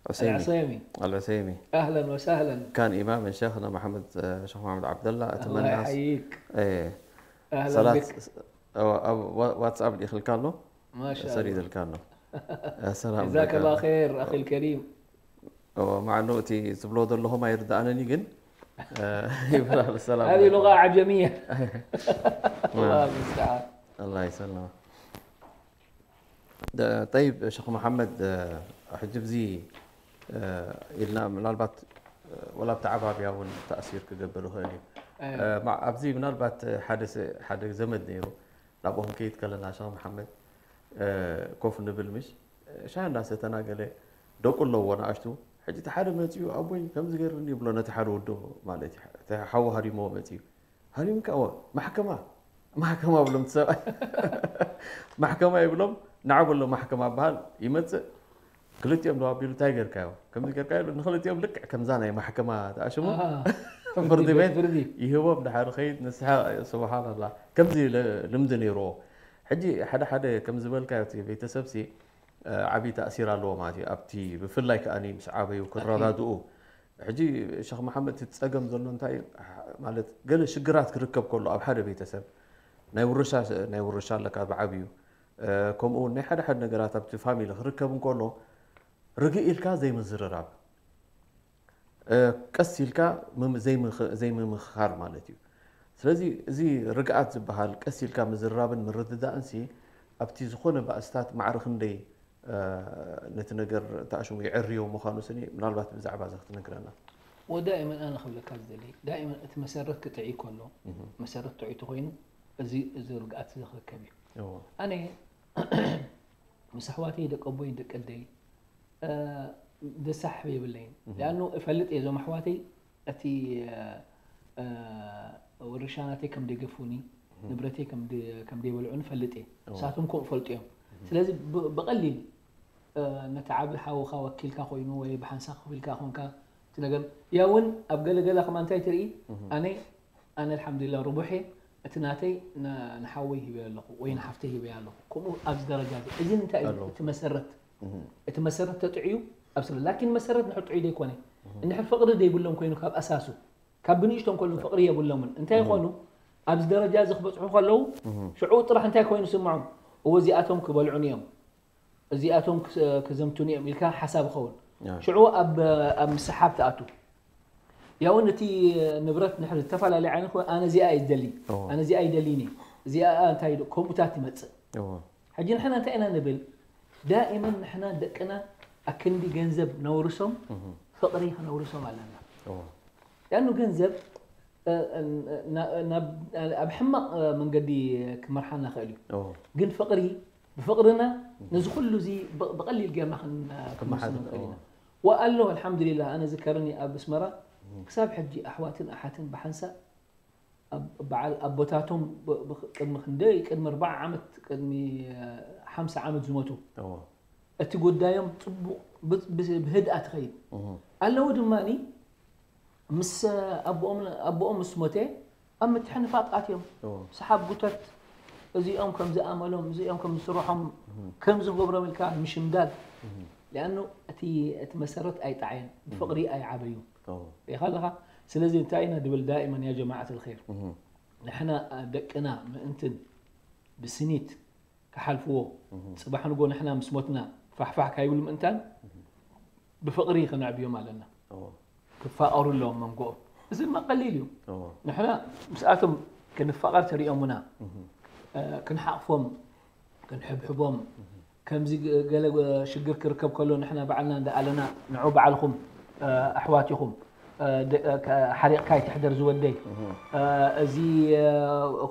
ዑሰይሚ። ኣልዑሰይሚ። ኣልዑሰይሚ። ኣህለን ወሰህለን። ካን ኢማም ሸኽና መሓመድ፣ እ፣ ሸኽ መሓመድ ዓብደላ፣ ኣላህ ኣትመናስ። ይሓይይክ። እ፣ ኣህለን ሰላት፣ ቢክ። እ፣ ኣብ ዋ-፣ ዋትስኣፕ ልኢኽልካ ኣሎ። ማሻኣላህ። ሰሪደልካ ኣሎ። እ፣ ሰላም ጀዛከላህ ለካ። ኸይር፣ ኣኺል ከሪም። እዎ፣ ማዕኑ እቲ ዝብሎ ዘለኹም ኣይርድኣንን እዩ፣ ግን፣ እ፣ ይብላል ሰላም هذه ለካ። لغة عجمية. ናም። الله المستعان. ኣላህ ይሰልማ። ደ-፣ ጠይብ፣ ሸኽ መሓመድ፣ እ፣ ሕጂ ብዚ፣ እ፣ ኢልና ምናልባት፣ እ፣ ወላ ብቲ ዓባብያ እውን ተኣሲር ክገብር ይኽእል እዩ። ኣየ። እ፣ ማ-፣ ኣብዚ ምናልባት ሓደ ሰ-፣ ሓደ ዘመድ ነይሩ፣ ናብኡ ክንከይድ ከለና፣ ሸኽ መሓመድ፣ እ፣ ኮፍ ንብል ምሽ፣ እ፣ ሻሂ እንዳሰተና ገለ ደቁ ኣለዎ ንኣሽቱ። ሕጂ እቲ ሓደ መጺኡ፣ "ኣቦይ ከምዚ ገይሩኒ" ይብሎ ነቲ ሓደ ወዱ ማለት እዩ። እቲ ሓዉ ሃሪምዎ መጺኡ። ሃሪምካ? "እወ፣ ማሕከማ፣ ማሕከማ" ብሎም እቲ ሰብኣይ። ማሕከማ ይብሎም፣ ንዓ በሎ ማሕከማ በሃል፣ ይመጽእ። ክልቲኦም ደው ኣቢሉ፣ "እንታይ ጌርካዮ? ከምዚ ጌርካዮ?" ኢሉ ንኽልቲኦም ልክዕ ከምዛ ናይ ማሕከማ ተኣሽሙ ኣሃ። ፍርዲ ፍርዲ ቤት ቤት ፍርዲ። ይህቦም። ድሓር ኸይድ ንስሓ፣ ስብሓንላ፣ ከምዚ ል-፣ ልምዲ ነይርዎ። ሕጂ ሓደ ሓደ ከም ዝበልካዮ እቲ ቤተሰብሲ፣ እ፣ ዓብዪ ተእሲር ኣለዎ ማለት እዩ። ኣብቲ ብፍላይ ከኣ ምስ ዓበዩ ኣኪድ። ክረዳድኡ፣ ሕጂ ሸኽ መሓመድ፣ እቲ ጸገም ዘሎ እንታይ እዩ? ማለት፣ ገለ ሽግራት ክርከብ ከሎ ኣብ ሓደ ቤተሰብ ናይ ውርሻ፣ ናይ ውርሻ ኣለካ ብዓብዩ፣ እ፣ ከምኡ እውን ናይ ሓደ ሓደ ነገራት ኣብቲ ፋሚሊ ክርከብ እንከሎ፣ ርግእ ኢልካ ዘይምዝርራብ፣ እ፣ ቀስ ኢልካ ምም-፣ ዘይምኽ-፣ ዘይምምኽኻር ማለት እዩ። ስለዚ እዚ ርግኣት ዝበሃል፣ ቀስ ኢልካ ምዝርራብን ምርድዳእንሲ ኣብቲ ዝኾነ ባእስታት ማዕረ ክንደይ፣ እ፣ ነቲ ነገር ተኣሽሙ የዕርዮ ምዃኑ ስኒ፣ ምናልባት ብዛዕባ እዚ ክትነግረና። ወዳእመን ኣነ ክብለካ ዝደሊ፣ ዳእመን እቲ መሰረት ክጥዒ ከሎ፣ እህ። መሰረት ጥዑይ ተኾይኑ፣ እዚ፣ እዚ ርግኣት እዚ ክርከብ እዩ። እዎ። ኣነ ምስ ኣሕዋተይ፣ ደቂ ኣቦይ፣ ደቂ ኣደይ፣ እ፣ ደሳሕብ የብለይን። እህ። ሊኣኑ እፈልጥ እየ፣ እዞም ኣሕዋተይ እቲ፣ እ፣ እ፣ ውርሻ ናተይ ከም ደገፉኒ፣ እህ። ንብረተይ ከም ደ-፣ ከም ደይበልዑኒ እፈልጥ እየ። እዎ። ንሳቶም ከምኡ እፈልጡ እዮም። እህ። ስለዚ ብ-፣ ብቐሊል፣ እ፣ ነቲ ዓቢ ሓውኻ ወኪልካ ኮይኑ ወይ ብሓንሳእ ኮፍ ኢልካ ኮንካ እቲ ነገር፣ ያ እውን ኣብ ገለ ገለ ከማ እንታይ ትርኢ፣ እህ። ኣነ፣ ኣነ ኣልሓምዱሊላህ ርቡሕ እየ፣ እቲ ናተይ ን-፣ ንሓወይ ሂበዮ ኣለኹ ወይ ንሓፍተይ ሂበዮ ኣለኹ። ከምኡ ኣብዚ ደረጃ እዚ፣ እዚ እንታይ እዩ? እዎ። እቲ መሰረት፣ እህ። እቲ መሰረት ተጥዕዩ ኣብ ስለ፣ ላኪን መሰረት ንሕር ጥዑይ ዘይኮነ፣ እህ። እንድሕር ፍቕሪ ዘይብሎም ኮይኑ ካብ ኣሳሱ፣ ካብ ብንእሽቶ እንከሎ ፍቕሪ የብሎምን። እንታይ እህ። ይኾኑ? ኣብዚ ደረጃ እዚ ክበጽሑ ከለዉ፣ እህ። ሽዑ ጥራሕ እንታይ ኮይኑ ስምዖም? እዎ፣ እዚኣቶም ክበልዑኒ እዮም፣ እዚኣቶም ክስ-፣ ክዘምቱኒ እዮም ኢልካ ሓሳብ ይኸውን። ያ። ሽዑ ኣብ፣ ኣብ ምስሓብ ትኣቱ። ያውን እቲ ንብረት ንሕር ዝተፈላለየ ዓይነት ኮይኑ፣ ኣነ እዚኣ እየ ዝደሊ፣ እዎ። ኣነ እዚኣ ይደሊኒ፣ እዚኣ እንታይ ዶ-፣ ከምኡታት ይመጽእ። እዎ። ሕጂ ንሕና እንታይ ኢና ንብል? ዳኢመን ንሕና ደቅና ኣክንዲ ገንዘብ ነውርሶም፣ እህ። ፍቕሪ ክነውርሶም ኣለና። እዎ። ያኑ ገንዘብ፣ እ፣ እ፣ ና-፣ ናብ፣ ኣብ ሕማቕ፣ እ፣ መንገዲ ክመርሓና ይኽእል እዩ። እዎ። ግን ፍቕሪ፣ ብፍቕርና ነዚ ኩሉ እዚ ብ-፣ ብቐሊል ጌርና ክን-፣ ክመሓዝ፣ ክንወስኖ ንኽእል ኢና። እዎ። ወኣሎ፣ ኣልሓምዱሊላህ፣ ኣነ ዝከረኒ ኣብ ኣስመራ፣ እህ። ክሳብ ሕጂ ኣሕዋትን ኣሓትን ብሓንሳእ ኣብ በዓል ኣቦታቶም ብ-፣ ብ-፣ ቅድሚ ክንደይ፣ ቅድሚ ኣርብዓ ዓመት፣ ቅድሚ፣ እ፣ ሓምሳ ዓመት ዝሞቱ። እዎ። እቲ ጉዳዮም ጽቡቕ ብ-፣ ብ-፣ ብህድኣት ይኸይድ። እህ። ኣለዉ ድማኒ ምስ ኣቦኦም፣ ኣቦኦም ምስ ሞተ ኣብ ምትሕንፋጥ ኣትዮም። እዎ። ሰሓብ ጉተት፣ እዚኦም ከም ዝኣመሎም፣ እዚኦም ከም ዝስርሖም፣ እህ። ከም ዝገብሮም ኢልካ ምሽምዳድ። እህ። ሊኣኑ እቲ፣ እቲ መሰረት ኣይጠዓየን፣ እህ። ብፍቕሪ ኣይዓበዩን። እዎ። ሪኢኻ ኣለኻ? ስለዚ እንታይ ኢና ድብል ዳኢመን ያ ጀማዓት ኣልኸይር? እህ። ንሕና ደቅና ምእንትን ብስኒት ክሓልፍዎ፣ እህ። ጽባሕ ንጎ ንሕና ምስ ሞትና ፋሕፋሕ ካይብሉ ምእንታን እህ። ብፍቕሪ ክነዕብዮም ኣለና። እዎ። ክፋቐሩ ኣለዎም መንጎኦም። እዚ ድማ ቀሊል እዩ። እዎ። ንሕና ምስኣቶም ክንፋቐር ተሪኦሙና፣ እህ። እ፣ ክንሓቕፎም፣ ክንሕብሕቦም፣ እህ። ከምዚ ገ-፣ ገለ ሽግር ክርከብ ከሎ ንሕና ባዕልና እንዳ ኣለና፣ ንዑ ባዕልኹም፣ እ፣ ኣሕዋት ኢኹም፣ እ፣ ደ-፣ እ፣ ከ-፣ ሓሪቕካ ኣይትሕደር ዝወደይ፣ እህ። እ፣ እዚ፣ እ፣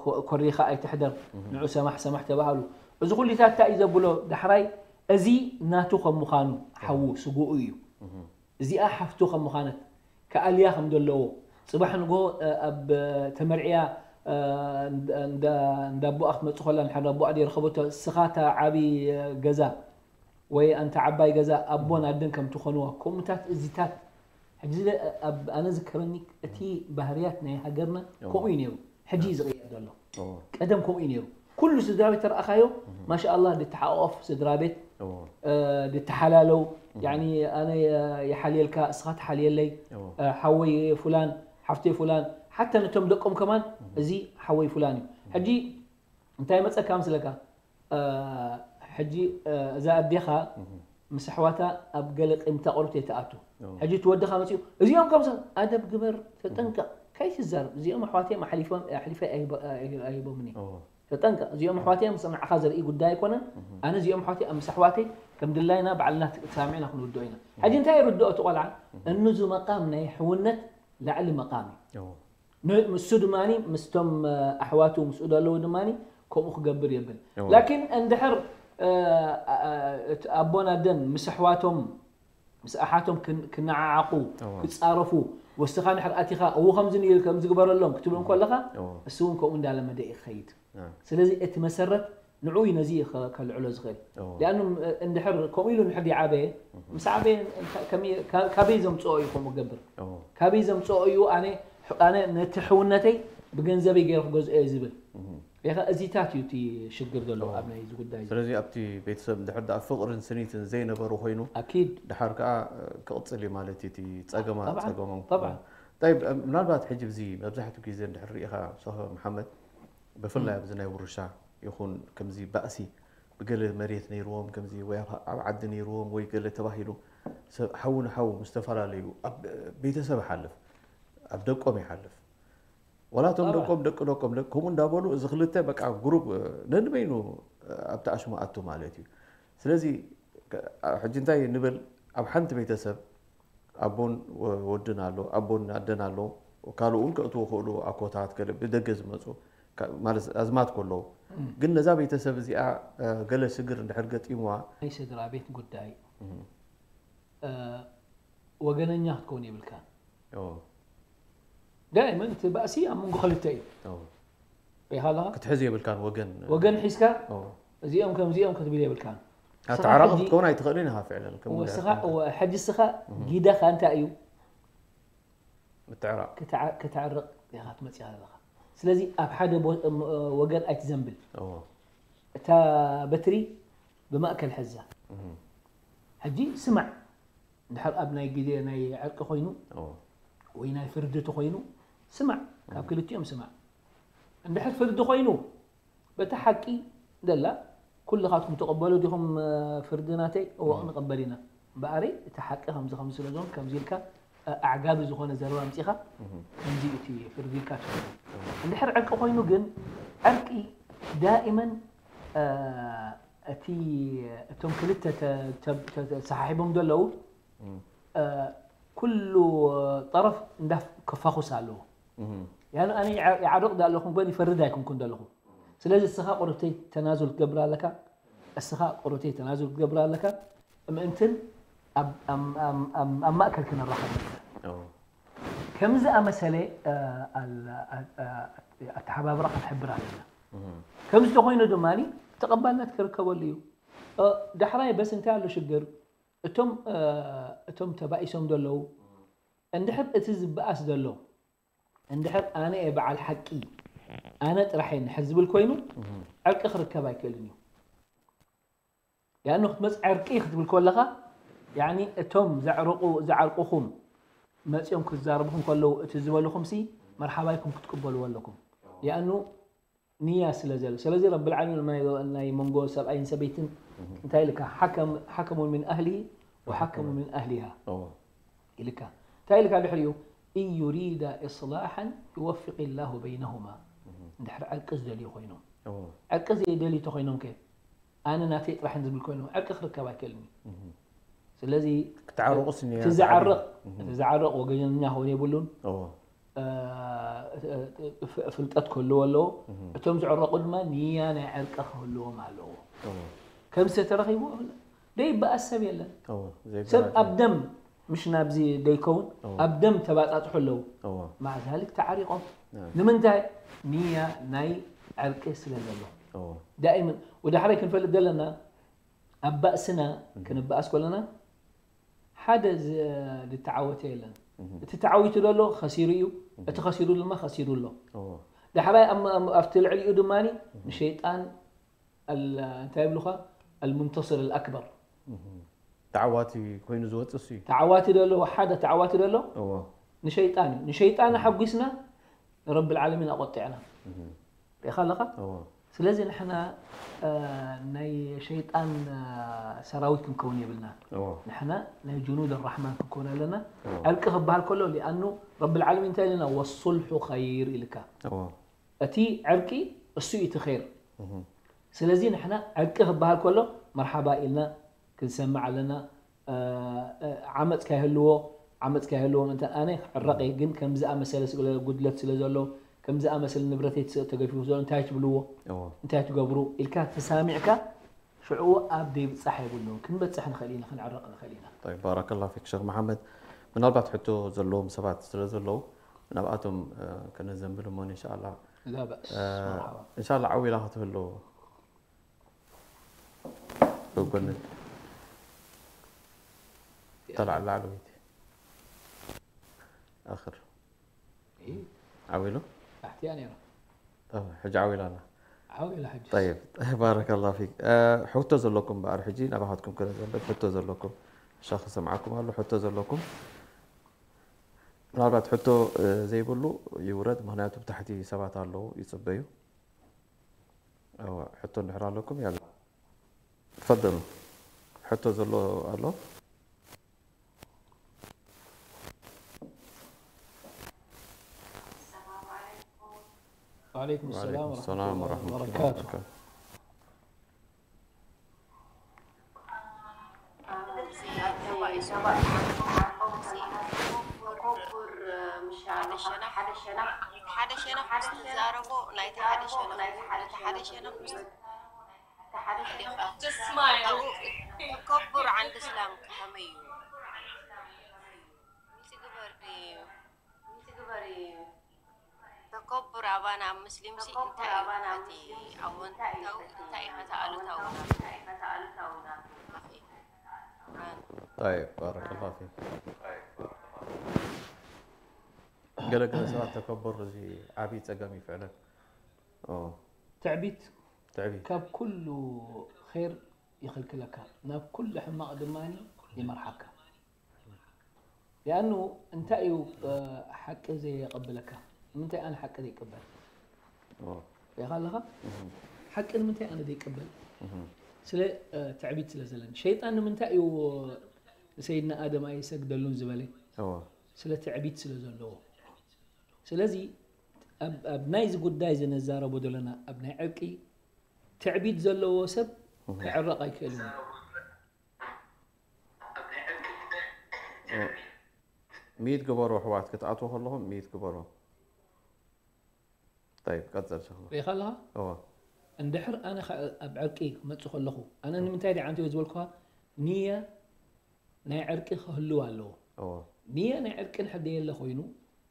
ኮ-፣ ኮሪኻ ኣይትሕደር፣ እህ። ንዑ ሰማሕ ሰማሕ ተባሃሉ። እዚ ኩሊታት እንታይ እዩ ዘብሎ? ዳሕራይ እዚ ናቱ ከም ምዃኑ፣ ሓዉ ስግኡ እዩ። እህ። እዚኣ ሓፍቱ ከም ምዃነት፣ ክኣልያ ከም ዘለዎ፣ ጽባሕ ንግሆ፣ እ፣ ኣብ፣ እ፣ ተመርዕያ፣ እ፣ እንዳ፣ እንዳ፣ እንዳ ኣቦኣ ክትመጽእ ከላ፣ ንሓደ ኣቦኣ ደይረኸበቶ፣ እስኻ እታ ዓቢ፣ እ፣ ገዛ ወይ ኣንታ ዓባይ ገዛ ኣቦን ኣደን ከም ትኾንዋ፣ ከምኡታት እዚታት። ሕጂ ለ-፣ ኣብ፣ ኣነ ዝከረኒ እቲ ባህርያት ናይ ሃገርና እዎ። ከምኡ እዩ ነይሩ። ሕጂ እዩ ዝቕየር ዘሎ። እዎ። ቀደም ከምኡ እዩ ነይሩ። ኩሉ ስድራ ቤት ተረኣኻዮ፣ እህ። ማሻኣላህ፣ ድተሓቋቆፍ ስድራ ቤት፣ እዎ። እ፣ ድተሓላለው፣ እህ። ያኒ፣ ኣነ የ-፣ ይሓልየልካ፣ እስኻ ትሓልየለይ፣ እዎ። እ፣ ሓወይ ፉላን፣ ሓፍተይ ፉላን፣ ሓታ ነቶም ደቆም ከማን፣ እህ። እዚ ሓወይ ፉላን እዩ። እህ። ሕጂ እንታይ መጸካ መስለካ? እ፣ ሕጂ፣ እ፣ እዛ ኣዴኻ እህ። ምስ ኣሕዋታ ኣብ ገለ ቂምታ ቁርብት እየ ትኣቱ። እዎ። ሕጂ እቲ ወድኻ መጺኡ፣ "እዚኦም ከምዚ ኣደብ ግበር፣ ተጠንቀቕ፣ እህ። ከይትዛረብ፣ እዚኦም ኣሕዋተይ እዮም፣ ኣሕሊፎም፣ ኣሕሊፈ ኣይሂቦ-፣ ኣይ-፣ ኣይሂቦምኒ። እዎ። ተጠንቀቕ፣ እዚኦም ኣሕዋተይ እዮም፣ ምስ ንዓኻ ዘርኢ ጉዳይ ኣይኮነን። እህ። ኣነ እዚኦም ኣሕዋተይ እዮም፣ ምስ ኣሕዋተይ ከም ድላይና ባዕልና ት-፣ ተሳሚዕና ክንውድኦ ኢና።" እህ። ሕጂ እንታይ ይርድኦ እቲ ቆልዓ? እህ። እኑ እዚ መቃም ናይ ሕውነት ላዕሊ መቃም እዩ። እዎ። ን-፣ ንሱ ድማኒ ምስቶም፣ እ፣ ኣሕዋቱ ምስኡ ዘለዉ ድማኒ ከምኡ ክገብር የብል። እዎ። ላኪን እንድሕር፣ እ፣ እ፣ እቲ ኣቦን ኣደን ምስ ኣሕዋቶም፣ ምስ ኣሓቶም ክን-፣ ክነዓዓቑ፣ እዎ። ክጻረፉ፣ ወስኻ እንድሕር ኣቲኻ፣ እዎ ከምዚ ንኢል፣ ከምዚ ግበረሎም ክትብሎም ከለኻ፣ እዎ። እሱ እውን ከምኡ እንዳለመደ እዩ ክኸይድ። እ። ስለዚ እቲ መሰረት ንዑ እዩ ነዚ ከ-፣ ከልዕሎ ዝኽእል። እዎ። ሊኣኑ፣ እ፣ እንድሕር ከምኡ ኢሉ እንድሕር ይዓበየ፣ እህ። ምስ ዓበየ እንታ-፣ ከመይ-፣ ካ-፣ ካበይ ዘምጽኦ እዩ ከምኡ ገብር? እዎ። ካበይ ዘምጽኦ እዩ ኣነ፣ ኣነ ነቲ ሕውነተይ ብገንዘበይ ገይረ ክገዝኦ እየ ዝብል? እህ። ኢኻ እዚታት እዩ እቲ ሽግር ዘሎ ኣብ ናይ እዚ ጉዳይ። ስለዚ ኣብቲ ቤተሰብ እንድሕር ደኣ ፍቕርን ስኒትን ዘይነበሩ ኮይኑ ኣኪድ ድሓር ከዓ ክቕፅል እዩ ማለት እዩ እቲ ፀገማ ጠብዓን፣ ፀገሞም ጠብዓን። طيب ምናልባት ሕጂ ብዚ መብዛሕትኡ ግዜ እንድሕር ርኢኻ ሶኸ መሓመድ ብፍላይ ኣብዚ ናይ ውርሻ ይኹን ከምዚ ባእሲ ብገለ መሬት ነይርዎም ከምዚ ወይ ኣብ ኣብ ዓዲ ነይርዎም ወይ ገለ ተባሂሉ ሰብ ሓው ንሓው ምስ ተፈላለዩ ኣብ ቤተሰብ ይሓልፍ ኣብ ደቆም ይሓልፍ ዋላ እቶም ደቆም ደቂ ደቆም ደቂ ከምኡ እንዳበሉ እዚ ክልተ በቃ ግሩብ ነንበይኑ ኣብቲ ኣሽሙ ኣቱ ማለት እዩ ስለዚ ሕጂ እንታይ ንብል ኣብ ሓንቲ ቤተሰብ ኣቦን ወድን ኣሎ ኣቦን ኣደን ኣሎ ካልኡ እውን ከእትዎ ክእሉ ኣኮታት ገለ ብደገ ዝመፁ ማለት ኣዝማት ከለዉ ግን ነዛ ቤተሰብ እዚኣ ገለ ሽግር እንድሕር ገጢምዋ ናይ ስድራ ቤት ጉዳይ ወገነኛ ክትከውን የብልካን። ዳይመን እቲ ባእሲ ኣብ መንጎ ክልተ እዩ። ሪኢኻ ኣለኻ? ክትሕዝ የብልካን ወገን ወገን ሒዝካ እዚኦም ከምዚኦም ክትብል የብልካን። ኣተዓራቂ ክትከውን ኣይትኽእልን ኢኻ ፍዕለን። ሕጂ እስኻ ጊደኻ እንታይ እዩ? ምትዕራቕ ከተዕርቕ ኢኻ ትመፅእ ኣለኻ። ስለዚ ኣብ ሓደ ወገን ኣይትዘንብል። እታ በትሪ ብማእከል ሕዛ። ሕጂ ስማዕ፣ እንድሕር ኣብ ናይ ግዜ ናይ ዕርቂ ኮይኑ ወይ ናይ ፍርዲ ተኮይኑ ስማዕ፣ ካብ ክልቲኦም ስማዕ። እንድሕር ፍርዲ ኮይኑ በቲ ሓቂ ደላ ኩልኻትኩም ትቕበሉ ዲኹም ፍርዲ ናተይ? እወ ክንቕበል ኢና። እምበኣረይ እቲ ሓቂ ከምዚ ከምዚ ስለ ዝኾን ከምዚ ኢልካ ኣዕጋቢ ዝኾነ ዘረባ ኣምፂኻ ከምዚ እቲ ፍርዲ ኢልካ ትፍርዶ። እንድሕር ዕርቂ ኮይኑ ግን ዕርቂ ዳኢመን እቲ እቶም ክልተ ተሰሓሒቦም ዘለዉ ኩሉ ጠረፍ እንዳ ከፋኹስ ኣለዎ። ያኑ ኣነ ይዓርቕ ዳ ኣለኹም ግን ይፈርድ ኣይኮንኩን ዘለኹ። ስለዚ እስኻ ቁሩብተይ ተናዙል ክትገብር ኣለካ፣ እስኻ ቁሩብተይ ተናዙል ክትገብር ኣለካ። ምእንትን ኣብ ማእከል ክነራኸብ ንኽእል። ከምዚ ኣመሰለ ኣተሓባብራ ክንሕብር ኣለና። ከምዚ ተኾይኑ ድማ ተቐባልነት ክርከበሉ እዩ። ዳሕራይ በስ እንታይ ኣሎ ሽግር? እቶም እቶም ተባኢሶም ዘለዉ እንድሕር እቲ ዝበኣስ ዘሎ እንድሕር ኣነ እየ በዓል ሓቂ ኣነ ጥራሕ እየ እንድሕር ዝብል ኮይኑ ዕርቂ ክርከብ ኣይክእልን እዩ። ያኑ ክትመፅ ዕርቂ ክትብል ከለኻ ያኒ እቶም ዘዕርቁ ዘዓርቁኹም መፅኦም ክዛረብኹም ከለዉ እቲ ዝበልኹም ሲ መርሓባይኩም ክትቅበልዎ ኣለኩም። ያኑ ንያ ስለ ዘሎ ስለዚ ረብል ዓለሚን ናይ መንጎ ሰብኣይን ሰበይትን እንታይ ኢልካ ሓከሙ ምን ኣህሊ ወሓከሙ ምን ኣህሊሃ ኢልካ እንታይ ኢልካ ድሕሪኡ إن يريدا إصلاحا يوفق الله بينهما እንድሕር ዕርቂ ዝደልዩ ኮይኖም ዕርቂ ዘይደልዩ ተኮይኖም ከ ኣነ ናተይ ጥራሕ ዝብል ኮይኖም ዕርቂ ክርከብ ኣይክእልን እዩ ስለዚ ክትዓርቑስ እቲ ዝዓርቕ እቲ ዝዓርቕ ወገኛ ክኸውን የብሉን ፍልጠት ክህልዎ ኣለዎ። እቶም ዝዕረቑ ድማ ንያ ናይ ዕርቂ ክህልዎም ኣለዎ። ከምዚ ተተረኺቡ ደይበኣስ ሰብ የለን። ሰብ ኣብ ደም ምሽ ናብዚ ደይከውን ኣብ ደም ተባፃፅሑ ኣለዉ። ማዕዛሊክ ተዓሪቖም ንምንታይ ንያ ናይ ዕርቂ ስለ ዘሎ ዳኢምን ወዳሕራይ ክንፈልጥ ዘለና ኣብ ባእስና ክንበኣስ ከለና ሓደ ዝተዓወተ የለን። እቲ ተዓዊቱ ዘሎ ከሲሩ እዩ፣ እቲ ከሲሩ ድማ ከሲሩ ኣሎ። ዳሕራይ ኣብቲ ልዕሊኡ ድማ ንሸይጣን እንታይ ይብሉኻ ኣልሙንተስር ኣልኣክበር ተዓዋቲ ኮይኑ ዝወፅእ እሱ እዩ። ተዓዋቲ ዘሎ ሓደ ተዓዋቲ ዘሎ ንሸይጣን እዩ። ንሸይጣን ኣሓጒስና ንረብል ዓለሚን ኣቆጢዕና ሪኢኻ ኣለኻ። ስለዚ ንሕና ናይ ሸይጣን ሰራዊት ክንከውን የብልና። ንሕና ናይ ጅኑድ ኣራሕማን ክንከውን ኣለና። ዕርቂ ክበሃል ከሎ ሊኣኑ ረብል ዓለሚን እንታይ ኢልና ወሱልሑ ኸይር ኢልካ እቲ ዕርቂ እሱ እዩ እቲ ኸይር። ስለዚ ንሕና ዕርቂ ክበሃል ከሎ መርሓባ ኢልና ክንሰምዕ ኣለና። ዓመፅ ከይህልዎ ዓመፅ ከይህልዎ ምእንታን ኣነ ክዕረቕ እየ ግን ከም ዝኣመሰለ ስለ ጉድለት ስለ ዘሎ ከም ዝኣመሰለ ንብረተይ ተገፊፉ ዘሎ እንታይ ትብልዎ እንታይ ትገብሩ ኢልካ ተሳሚዕካ ሽዕኡ ኣብ ደይብፃሕ የብሉን ክንበፅሕ ንኽእል ኢና ክንዕረቕ ንኽእል ኢና። طيب بارك الله فيك شيخ محمد ምናልባት ሕቶ ዘለዎም ሰባት ስለ ዘለዉ ናብኣቶም ከነዘንብል እሞ إن شاء الله لا بأس مرحبا إن شاء الله ዓው ኢላ ክትህሉ ብጎኒ ተላዕ ላዕለወይቲ ኣኽር ዓው ኢሉ ታሕቲያ ነይራ ሕጂ ዓው ኢላ ኣላ ዓው ኢላ ሕጂ። طيب ባረከላሁ ፊክ። ሕቶ ዘለኩም በኣር ሕጂ ናባኻትኩም ክረ ዘንበል ሕቶ ዘለኩም ሻኽ ሰምዓኩም ኣሎ ሕቶ ዘለኩም ምናልባት ሕቶ ዘይብሉ ይውረድ፣ ምክንያቱ ብታሕቲ ሰባት ኣለዉ ይፅበዩ። ሕቶ እንድሕር ኣለኩም ያላ ትፈደሉ። ሕቶ ዘሎ ኣሎ። وعليكم السلام وعليكم السلام ورحمة الله وبركاته. ሓደ ሸነኽ ምስ ትዛረቦ ናይቲ ሓደ ሸነኽ እቲ ሓደ ሸነኽ ምስ ተከቡር ዓንዲ እስላም ከመይ እዩ? ሚቲ ግበር ድዩ? ሚቲ ግበር እዩ። ተከቡር ኣባና ኣብ ሙስሊም ሲ እንታይ እዩ? እቲ ኣወንታዊ እንታይ እዩ? እቲ ኣሉታዊ ናቱ? ኣኺ፣ ቁርኣን። طيب بارك الله فيك. ገለ ገለ ሰባት ተከቡር እዚ ዓብዪ ፀገም እዩ ፍዕለን። ትዕቢት ትዕቢት ካብ ኩሉ ር ይኽልክለካ፣ ናብ ኩሉ ሕማቕ ድማ ይመርሓካ። ሊኣኑ እንታይ እዩ ሓቂ ዘየቐብለካ? ንምንታይ ኣነ ሓቂ ዘይቀበል? ሪኢኻ ኣለኻ? ሓቂ ንምንታይ ኣነ ዘይቀበል? ስለ ትዕቢት ስለ ዘለኒ። ሸይጣን ንምንታይ እዩ ንሰይድና ኣደም ኣይሰግደሉን ዝበለ? ስለ ትዕቢት ስለ ዘለዎ። ስለዚ ኣብ ናይዚ ጉዳይ እዚ ነዛረቦ ዘለና ኣብ ናይ ዕርቂ ትዕቢት ዘለዎ ሰብ ክዕረቕ ኣይክእልን እዩ። ሚት ግበሩ ኣሕዋት ክትኣትዎ ከለኹም ሚት ግበሩ። طيب ቀጽል ሸኽና። ሪኢኻ ኣለኻ? እወ። እንድሕር ኣነ ኸ ኣብ ዕርቂ ክመጽእ ከለኹ ኣነ ንምንታይ ድየ ዓንተዮ ዝበልኩኻ ንያ ናይ ዕርቂ ክህልው ኣለዎ። እወ። ንያ ናይ ዕርቂ እንድሕር ደየለ ኮይኑ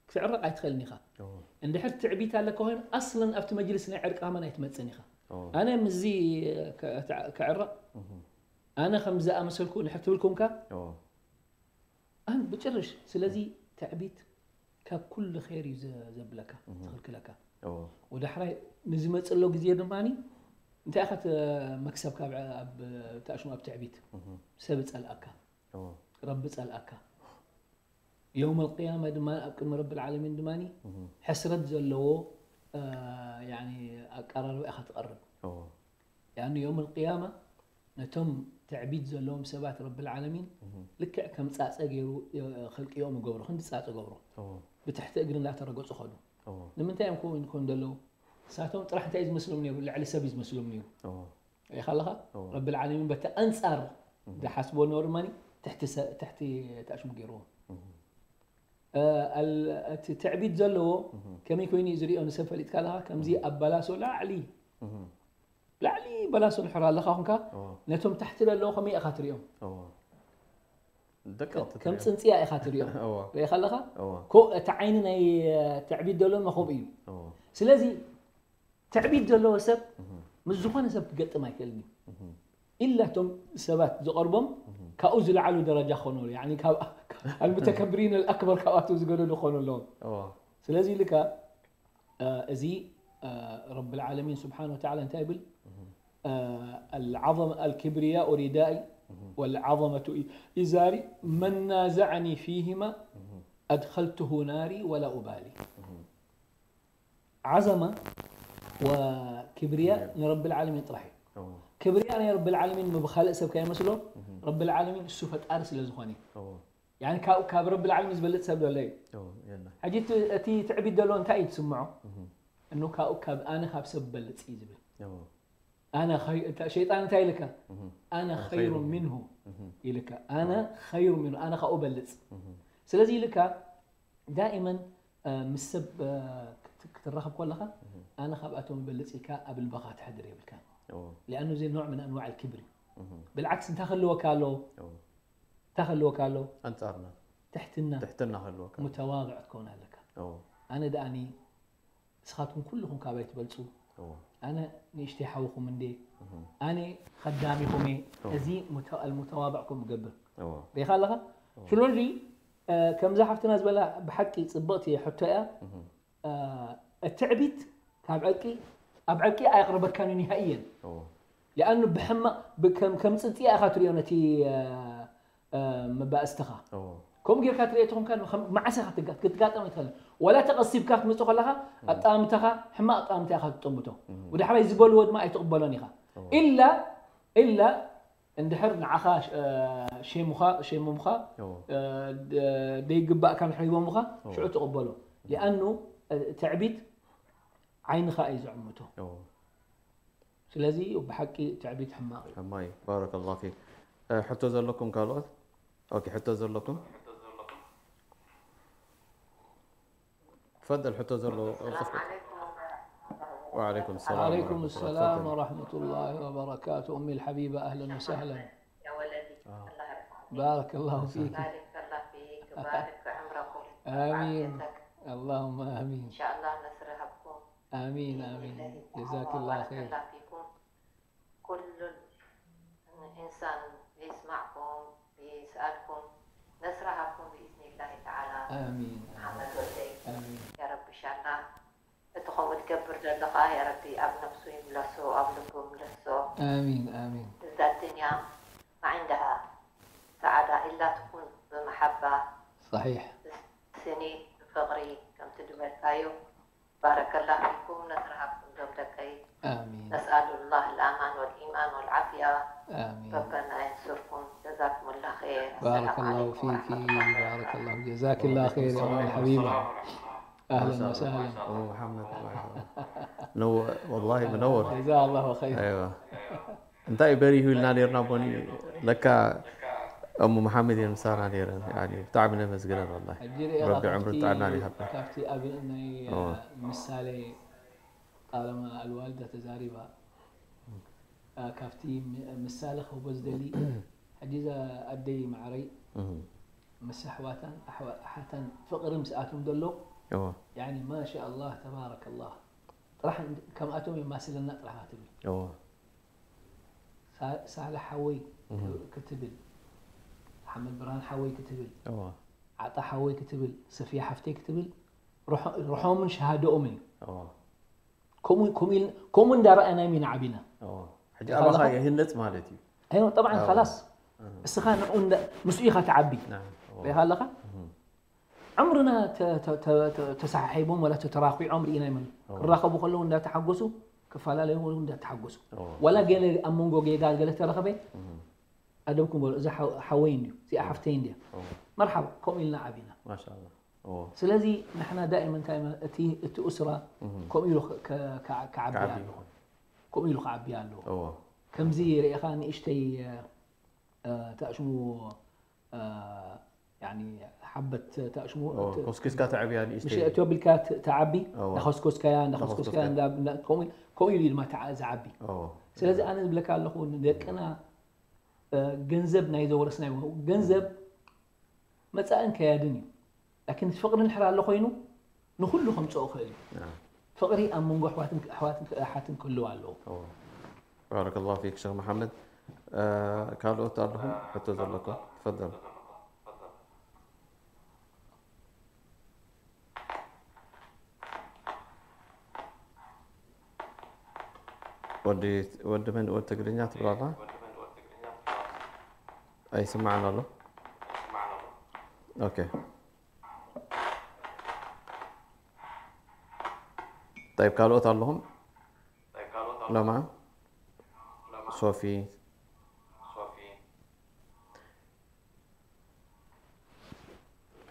ክትዕረቕ ኣይትኽእልን ኢኻ። እወ። እንድሕር ትዕቢት ኣለካ ኮይኑ ኣስለን ኣብቲ መጅልስ ናይ ዕርቂ ከማን ኣይትመጽእን ኢኻ። እወ። ኣነ ምስዚ ከ- ክዕረቕ እህ። ኣነ ከም ዝኣመሰልኩ እንድሕር ትብል ኮንካ እወ። ኣን ብጭርሽ ስለዚ ትዕቢት ካብ ኩሉ ኸይር እዩ ዘ- ዘብለካ እህ። ዝኽልክለካ እወ። ወዳሕራይ ንዝመፅእ ኣሎ ግዜ ድማ እንታይ ኢኻ ተ- መክሰብ ካብ ኣብ ተኣሽሙ ኣብ ትዕቢት እህ። ሰብ ጸልኣካ እወ። ረቢ ጸልኣካ የውም ኣልቅያማ ድማ ኣብ ቅድሚ ረቢ ልዓለሚን ድማ እህ። ሕስረት ዘለዎ እ፣ ያኒ ኣቀራርባ ኢኻ ትቐርብ እወ። ያኒ የውም ኣልቅያማ ነቶም ትዕቢት ዘለዎም ሰባት ረቢ ልዓለሚን እህ። ልክዕ ከም ፃፀ ገይሩ እ፣ ኸልቅኦም ይገብሮ ክንዲ ፃፀ ገብሮ እወ። ብትሕቲ እግሪ እንዳተረገፁ ኸዱ እወ። ንምንታይ እዮም ከምኡ ይኮኑ ዘለዉ ንሳቶም ጥራሕ እንታይ እዩ ዝመስሎም ነይሩ ልዕሊ ሰብ እዩ ዝመስሎም ነይሩ እወ። ሪኢኻ ኣለኻ እወ። ረቢ ልዓለሚን በቲ ኣንፃር እህ። ዝሓስቦ ነበሩ ድማ ትሕቲ ሰ- ትሕቲ ተኣሽሙ ገይርዎም እህ። እ፣ ኣል- እቲ ትዕቢት ዘለዎ እህ። ከመይ ኮይኑ እዩ ዝሪኦ ንሰብ ፈሊጥካ ኣለኻ ከምዚ ኣብ በላሶ ላዕሊ እህ። ላዕሊ በላሶ ንሕር ኣለኻ ኹንካ እወ። ነቶም ታሕቲ ዘለዉ ከመይ ኢኻ ትሪኦም እወ። ደቀቕቲ ከም ትሪኦም። ፅንፅያ ኢኻ ትሪኦም እወ። ሪኢኻ ኣለኻ እወ። ኮ- እቲ ዓይኒ ናይ እ፣ ትዕቢት ዘለዎም ከምኡ እዩ እወ። ስለዚ ትዕቢት ዘለዎ ሰብ እህ። ምስ ዝኾነ ሰብ ክገጥም ኣይክእልን እዩ እህ። ኢላ እቶም ሰባት ዝቐርቦም እህ። ካብኡ ዝለዓሉ ደረጃ ክኾኑ ኣለዉ ያኒ ካብ ኣልሙተከብሪን ኣልኣክበር ካብኣቶም ዝገደዱ ክኾኑ ኣለዎም እወ። ስለዚ ኢልካ እ፣ እዚ እ፣ ረቢ ልዓለሚን ስብሓን ወተዓላ እንታይ ይብል እ፣ العظم الكبرياء ردائي والعظمة إزاري من نازعني فيهما أدخلته ناري ولا أبالي ዓዘማ ወክብርያ ንረቢ ልዓለሚን ጥራሕ እዩ እወ። ክብርያ ናይ ረቢ ልዓለሚን ብካልእ ሰብ ከይመስሎ እህ። ረቢ ልዓለሚን እሱ ፈጣሪ ስለ ዝኾነ እዩ እወ። ያኒ ካብ ካብ ረቢ ልዓለሚን ዝበልፅ ሰብ ዘሎ እዩ እወ። የለ። ሕጂ እቲ- እቲ ትዕቢት ዘሎ እንታይ እዩ ትስምዖ እህ። እኑ ካብኡ ካብ ኣነ ካብ ሰብ በልፅ እዩ ዝብል እወ። ኣነ ኸይ- እታ- ሸይጣን እንታይ ኢልካ እህ። ኣነ ኸይሩ ኸይሩ ሚንሁ እህ። ኢልካ ኣነ ኸይሩ ሚንሁ ኣነ ካብኡ በልፅ እህ። ስለዚ ኢልካ ዳኢመን እ፣ ምስ ሰብ እ፣ ክት- ክትራኸብ ከለኻ ኣነ ካብኣቶም ይበልፅ ኢልካ ኣብ ልበኻ ትሕድር የብልካ እዎ፣ ሊኣኑ እዚ ኖዕ ምን ኣንዋዕ ልክብር እዩ እህ፣ ብልዓክስ እንታይ ከልወካ ኣሎ እዎ። እንታይ ከልወካ ኣሎ ኣንጻርና ትሕትና ትሕትና ከልወካ ሙተዋضዕ ትከውን ኣለካ እዎ፣ ኣነ ደኣኒ ንስኻትኩም ኩልኹም ካባይ ትበልፁ እዎ፣ ኣነ ንእሽተይ ሓውኹም እንዴ እህ፣ ኣነ ኸዳሚኹም እየ እዎ። እዚ ሙተ- ኣልሙተዋضዕ ከም ገብር እዎ፣ ሪኻ ኣለኻ እዎ። ስለዚ እ፣ ከምዛ ሓፍትና ዝበላ ብሓቂ ፅብቕቲ ሕቶ እያ እህ፣ እ፣ እትዕቢት ካብ ዕርቂ ኣብ ዕርቂ ኣየቕርበካን እዩ ንሃእየን። እዎ ሊኣኑ ብሕማቕ ከም ከም ጽጽያ ኢኻ ትሪኦ ነቲ መባእስትኻ። እዎ ከምኡ ጌርካ ትሪኦ ተኾንካ መዓሰ ክትጋጠም ኣይትኽእልን። ዋላ ተቐሲብካ ክትመጽእ ከለኻ ኣጣምታኻ ሕማቕ ኣጣምታ ኢኻ ትጠምቶ። ወደ ሓባይ ዝበልዎ ድማ ኣይትቕበሎን ኢኻ። ኢላ ኢላ እንድሕር ንዓኻ ሸሙኻ ሸሙምኻ እዎ ደይግባእካ ንሕሪቦምኻ ሽዑ ትቕበሎ። ሊኣኑ ትዕቢት ዓይንኻ እዩ ዝዕምቶ። እዎ ስለዚ ብሓቂ ትዕቢት ሕማቕ እዩ። ሕማይ ባረከላሁ ፊክ። ሕቶ ዘለኩም ካልኦት? ኦኬ ሕቶ ዘለኩም? تفضل ሕቶ ዘሎ السلام عليكم ورحمة الله وبركاته. وعليكم السلام عليكم ورحمة الله. السلام تفضل. ورحمة الله وبركاته أمي الحبيبة أهلا وسهلا. يا ولدي الله يرحمه. بارك الله فيك. بارك الله فيك وبارك في عمركم. آمين. وعافيتك. اللهم آمين. إن شاء الله نصر يهبكم. آمين بإذن آمين. الله. جزاك الله وبارك خير. الله فيكم. كل إنسان بيسمعكم بيسألكم نصر يهبكم بإذن الله تعالى. آمين. محمد ولدي. آمين. يا رب إن شاء الله. እቲ ከምኡ ትገብር ዘለኻ የረቢ ኣብ ነብሱ ይምለሶ ኣብ ልቡ ይምለሶ። آمين آمين. እዛ ዱንያ ما عندها سعادة إلا تكون بمحبة. صحيح. ስኒ ብፍቕሪ ከምቲ ዝበልካዮ. بارك الله فيكم ነስርሃብኩም ዞም ደቀይ. آمين. نسأل الله الأمان والإيمان والعافية. آمين. ربنا ينصركم. جزاكم الله خير. بارك السلام الله عليكم فيك ورحمة الله وبركاته. بارك الله جزاك الله خير يا أم الحبيبة. أهلا وسهلا. أم محمد الله يحفظك. نو والله منور. جزاه الله خير. ايوه. እንታይ እዩ በሪሁ ኢልና ነርና ቦኒ። ለካ እሙ መሓመድ እየን ምሳና ነይረን። ያኒ ብጣዕሚ ነመስግነን ወላሂ። ሕጂ ርኤኻ ረቢ ዕምርን ካብቲ- ጥዕናን ይሃብካ። ካብቲ ኣብ ናይ እወ። ምሳሌ ቃለማ ኣልዋልዳ ተዛሪባ። አ፣ ካብቲ ም- ምሳሌ ክህቦ ዝደሊ ሕጂ እዛ ኣደይ ማዕረይ እህ። ምስ ኣሕዋታን ኣሕዋ- ኣሓታን ፍቕሪ ምስኣቶም ዘሎ እዎ ያኒ ማሻ ኣላህ ተባረከ ኣላህ ጥራሕ እንድ- ከምኣቶም የማስለና ጥራሕ ትብል። እዎ ሳ- ሳልሕ ሓወይ ክትብል ሓመድ ብርሃን ሓወይ ክትብል እዎ ዓጣ ሓወይ ክትብል ሰፊያ ሓፍተይ ክትብል ርሖ- ርሖምን ሸሃደኦምን እዩ። እዎ ከምኡ ከምኡ ኢል- ከምኡ እንዳረኣናዮም ኢና ዓቢና። እዎ ሕጂ ኢኻ ኣባኻ ኣለኻ? ይህነጽ ማለት እዩ። ኣይኖ ጠብዓ ኣዎ። ኻላስ እስኻ ንኡ እንዳ- ምስኡ ኢኻ ትዓቢ ናም እዎ ሪኢኻ ኣለኻ። ዕምርና ተ- ተ- ተ- ተ- ተሰሓሒቦም ወላ ተተራኺዖም ርኢና ይመን እዎ ክራኸቡ ከለዉ እንዳተሓጎሱ ክፈላለዩ ከለዉ እንዳተሓጎሱ እዎ ወላ ገለ ኣብ መንጎ ጌጋ ገለ ተረኸበ እህ። ኣደብኩም በሉ እዛ ሓው- ሓወይ እንድዩ እዚኣ ሓፍተይ እንድያ እዎ መርሓባ ከምኡ ኢልና ዓቢና። ማሻ ኣላህ እዎ ስለዚ ንሕና ዳኢመን እንታይ መ- እቲ እቲ ኡስራ እህ። ከምኡ ኢሉ ከ- ከ- ከ- ክዓቢ ክዓቢ ኣለዎ ይኹን ከምኡ ኢሉ ክዓቢ ኣለዎ። እዎ ከምዚ ርኢኻ ንእሽተይ እ፣ ተኣሽሙ እ፣ ያኒ ሓበት ተኣሽሙ እዎ ኮስኪስካ ተዕብያ ንእሽተይ ምሽ እቶ ቢልካ ት- ትዓቢ እዎ ናኸስኮስካያ እንዳኸስኮስካያ ናኸስኮስካያ። እንዳ- እንዳ- ከምኡ ኢሉ- ከምኡ ኢሉ ድማ ተዓ- ዝዓቢ። እዎ ስለዚ ኣነ ዝብለካ ኣለኹ ንደቅና እ፣ ገንዘብ ናይ ዘወረስና ይኹን ገንዘብ መጻእን ከያድን እዩ። ላኪን እቲ ፍቕሪ እንድሕር ኣሎ ኮይኑ ንኹሉ ከምጽኦ ይኽእል እዩ። ናም ፍቕሪ ኣብ መንጎ ኣሕዋትን ኣሕዋትን ኣሓትን ክህልው ኣለዎ። እዎ ባረከላሁ ፊክ ሸኽ መሓመድ። ካልኦት ኣለኹም ሕቶ ዘለኩም ትፈደሉ። ወዲ ወዲ መን ወዲ ትግርኛ ትብላላ ኣይስማዕን ኣሎ። ኦኬ طيب ካልኦት ኣለኹም ለማ ሶፊ